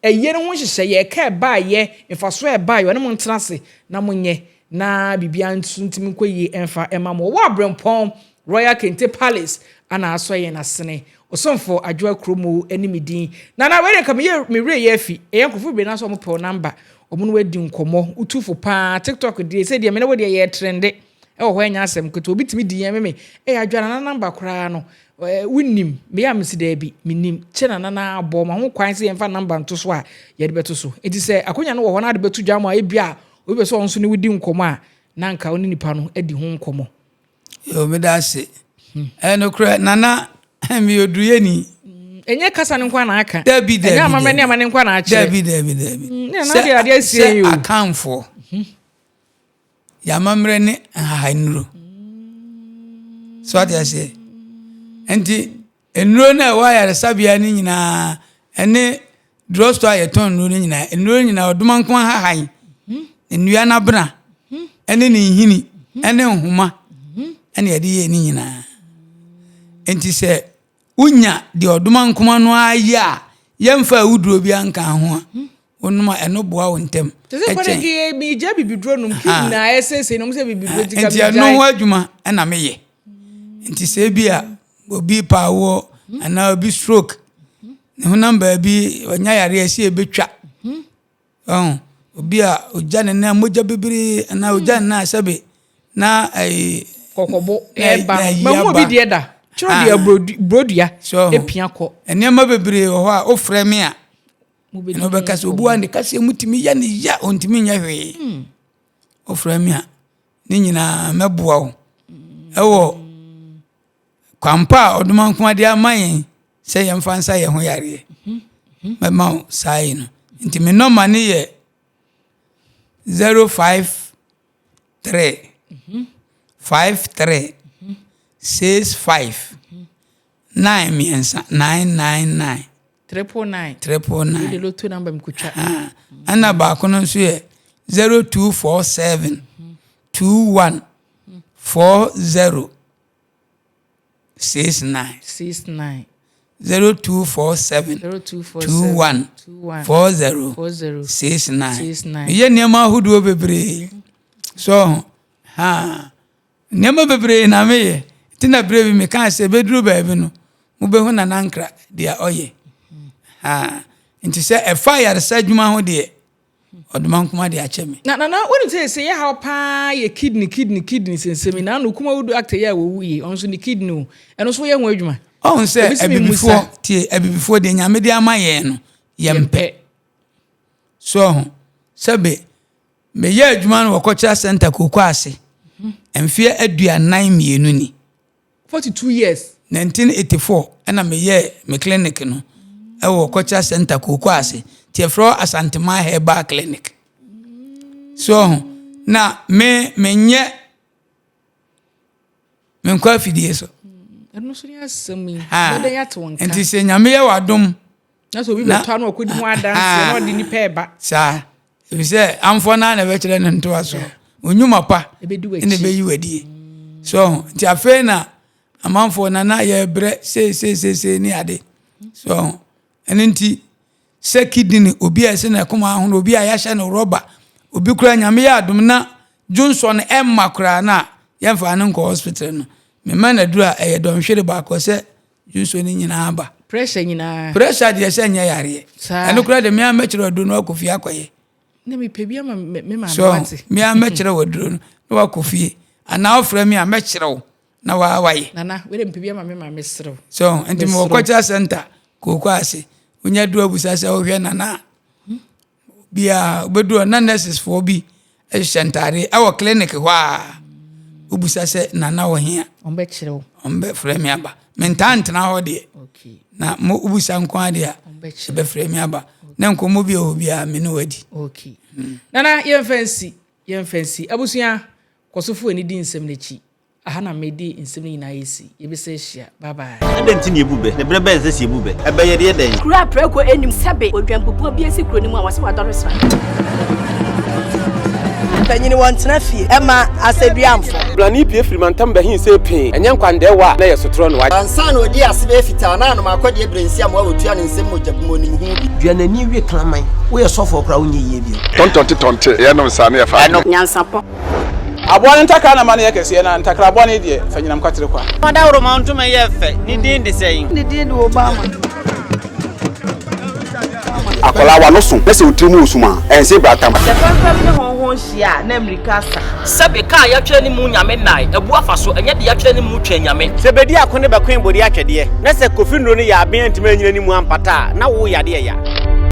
Ayie no ho nhyehyɛeɛ, ɛka a ɛbaeɛ, mfasoɔ a ɛbaeɛ, ɔne mo ntena ase na monyɛ na biribiara nso ntumi nkɔ yie mfa mma mo. Ɔwɔ Aberempɔn Royal Kente Palace ana asɔ yɛn asene. Ɔsomfo Adwoa Kuromo ne me din. Nana, wei deɛ nka meyɛ me werɛ yɛ afi. Ɛyɛ nkurɔfoɔ bebree naa sɛ wɔn pɛ wo number, wɔn ne wo adi nkɔmmɔ, wotu fo paa. TikTok deɛ, sɛ deɛ me ne wo deɛ yɛ trende ɛwɔ hɔ ɛnyɛ asɛm ketewa. Obi tumi di yɛn meme, ɛyɛ Adwoa Nana number koraa no, Wonnim? Meyɛ a mese daabi, mennim. Kyɛ na Nana abɔ ma ho kwan sɛ yɛmfa namba nto so a, yɛde bɛto so. Enti sɛ akonya no wɔ hɔ na ade bɛto dwa ma ebia obi pɛ sɛ ɔno nso ne wo di nkɔmmɔ a, na anka wo ne nipa no adi ho nkɔmmɔ. Yoo, meda ase. Ɛyɛ nokorɛ, Nana, meyɛ oduruyɛni. Ɛnyɛ kasa no nko ara na aka. Dabi, dabi. Ɛnyɛ amammerɛ ne amanne nko ara na akyerɛ. Dabi, dabi, dabi. Nana deɛ adeɛ asie yi o. Sɛ Akanfoɔ. Yɛn amammerɛ ne nhahannnuro. So ate aseɛ? Nti nnuro no a ɛwɔ ayaresabea no nyinaa ɛne drugstore a yɛtɔn nnuro no nyinaa, nnuro no nyinaa ɔdoma nko nhahan, nnua no abena, ɛne ne nhini, ɛne nhoma ɛne yɛde yɛ ne nyinaa. Nti sɛ Wonya deɛ ɔdomankoma no ara yɛ a, yɛmfa awuduro biara nka ho a, wonom a ɛno boa wo ntɛm. Te sɛ kwan ki megya bibiduro nom ki na ɛsɛsɛ nom sɛ bibiduro nti ka Nti ɛno ho adwuma na meyɛ. Nti sɛ ebi a obi pa awoɔ anaa obi stroke, ne honam baabi ɔnya yareɛ ɛsɛ yɛbɛtwa. Wahu? Obi a ogya ne nan mogya bebree anaa ogya ne nan sɛbe na ɛyi. Kɔkɔbo ɛba no. Mahu obi deɛ da. Kyerɛ deɛ burodua epia kɔ. Nneɛma bebree wɔ hɔ a wofrɛ me a. Ɛna wobɛka sɛ obi wa ne kaseɛ mu tumi yɛ ne ya ɔntumi nyɛ hwee. Hmm. Wofrɛ me a ne nyinaa mɛboa wo. Ɛwɔ Kwampa a Ɔdomankoma de ama yɛn sɛ yɛmfa nsa yɛn ho yareɛ. Mɛma wo saa yi no. Nti me nɔma no yɛ 053 53 65 9 mmiɛnsa 999. 999. 999. Wei de lotto number mi kotwa. Ɛna baako no nso yɛ 0247 21 40 69. 69. 0247 0247 21 40 40 69. 69. Meyɛ nneɛma ahodoɔ bebree. So ha nneɛma bebree na meyɛ. Nti na berɛ bi mekaa sɛ bɛduru baabi no mobɛhu Nana Nkra deɛ ɔyɛ. Ha nti sɛ ɛfa ayaresa adwuma ho deɛ. Ɔdomankoma de akyɛ me. Na Nana wonim sɛ sɛ yɛ haw paa yɛ kidney kidney kidney sensɛm yi na ano Kumawood actor yi a wɔwu yi ɔno nso ne kidney o ɛno nso woyɛ ho adwuma? Ɔhu sɛ Obi sɛ memmusa. abibifoɔ tie abibifoɔ deɛ Nyame de ama yɛn no yɛmpɛ. So ɔho sɛbe meyɛ adwuma no wɔ cultural center Kooko ase mfeɛ 42 ni. 42 years. 1984 ɛna meyɛɛ me clinic no ɛwɔ cultural center Kooko ase nti yɛfrɛ hɔ Asanteman Herbal Clinic. So ɔho na me menyɛ menkɔ afidie so. Ɛno nso ne asɛm yi. Ha. Bɛdɛn ate wo nka. Nti sɛ Nyame yɛ w'adom Na sɛ obi na bɛtɔ ano ɔkɔdi ho adanseɛ na ɔde nipa ɛba. Saa. Efisɛ amfoɔ no ara na ɛbɛkyerɛ ne ntoa so. Onyuma pa Ɛbɛdi na w'akyi. ɛbɛyi w'adie. So ɔho nti afei na amanfoɔ na na yɛbrɛ sei sei sei sei ne ade. So ɔho ɛno nti sɛ kidney obi a ɛsɛ na ɛkoma ahono obi a yɛahyɛ no rɔba obi koraa Nyame yɛ adom na dwonsɔ no ɛmma koraa na yɛmfa no nkɔ hospital no mema no aduru a ɛyɛ dɔnhwere baako sɛ dwonsɔ no nyinaa ba. Pressure nyinaa. Pressure deɛ sɛ nyɛ yareɛ. Saa. Ɛno koraa deɛ mea mɛkyerɛ aduro no wakɔ fie akɔyɛ. Na mepɛ bi ama me me maame So wate. mea mɛkyerɛ wo aduro no na wakɔ fie anaa wofrɛ me a mɛkyerɛ wo na waa wayɛ. Nana wei deɛ mepɛ bi ama me maame serew. So nti mewɔ Mesrɛ. cultural center kooko ase wonya duru abusa sɛ wohwɛ nana a biara wobɛduru hɔ na nurses foɔ bi hyehyɛ ntaade ɛwɔ clinic hɔ a wobusa sɛ nana wɔ he a Ɔmbɛkyerɛ wo. ɔmbɛfrɛ me aba mentaa ntena hɔ deɛ Okay. na mo wobusa nko ara deɛ a Ɔmbɛkyerɛ. ɛbɛfrɛ me aba na nkɔmmɔ bi a ɛwɔ biara me ne wadi. Okay. Nana yɛmfa nsi yɛmfa nsi abusua kɔ so fo ani di nsɛm no akyi. Aha na mede nsɛm no nyinaa asi. Yɛbɛsan ahyia. Bye bye. Adɛn nti na yɛbu bɛ? Na berɛ bɛn na ɛsɛ sɛ yɛbu bɛ? Ɛbɛ yɛde yɛ dɛn? Kuro a prako nnim sɛbe odwanbubuo bi asi kuro no mu a wɔse wadɔre sra. Mpanyin wɔntena fie ɛma asɛduamfo. Blani pue firi mantam bɛhe see pee, ɛnyɛ nkwandɛɛwa a na ɛyɛ sotorɔ no. Ansa na ɔdii ase bɛyɛ fitaa na anom akɔdeɛ berɛ nsi amoa wɔtua ne nsam mogya bi mu ɔnim ho bi. Dua n'ani we kraman. Woyɛ sɔfoɔ koraa wonyɛ yie bio. Tɔntɔnte tɔnte, yɛnom saa na yɛfa adwene. Nyansapɔ. Aboa no ntakra na ma no yɛ kɛseɛ, na ntakra bɔne deɛ, fa nyinam kwatere kwa. Ɔdawuroma ntoma yi yɛ fɛ. Ne din de sɛn? Ne din de Obama. Akwadaa w'ano so na sɛ wo tiri mu wɔ sum a, ɛnse bratam. Sɛ fɛmfɛm ne hɔnhɔn hyia a, na mmirika asa. Sɛbe ka a yɛatwerɛ ne mu Nyame nnae, abu afa so, ɛnyɛ deɛ yɛatwerɛ ne mu Twɛn Nyame. Sɛ bedi ako ne bɛkoe bode atwɛdeɛ, na sɛ Kofi nnuro no yɛ aben antumi anyina ne mu ampata a, na wo yadeɛ ya.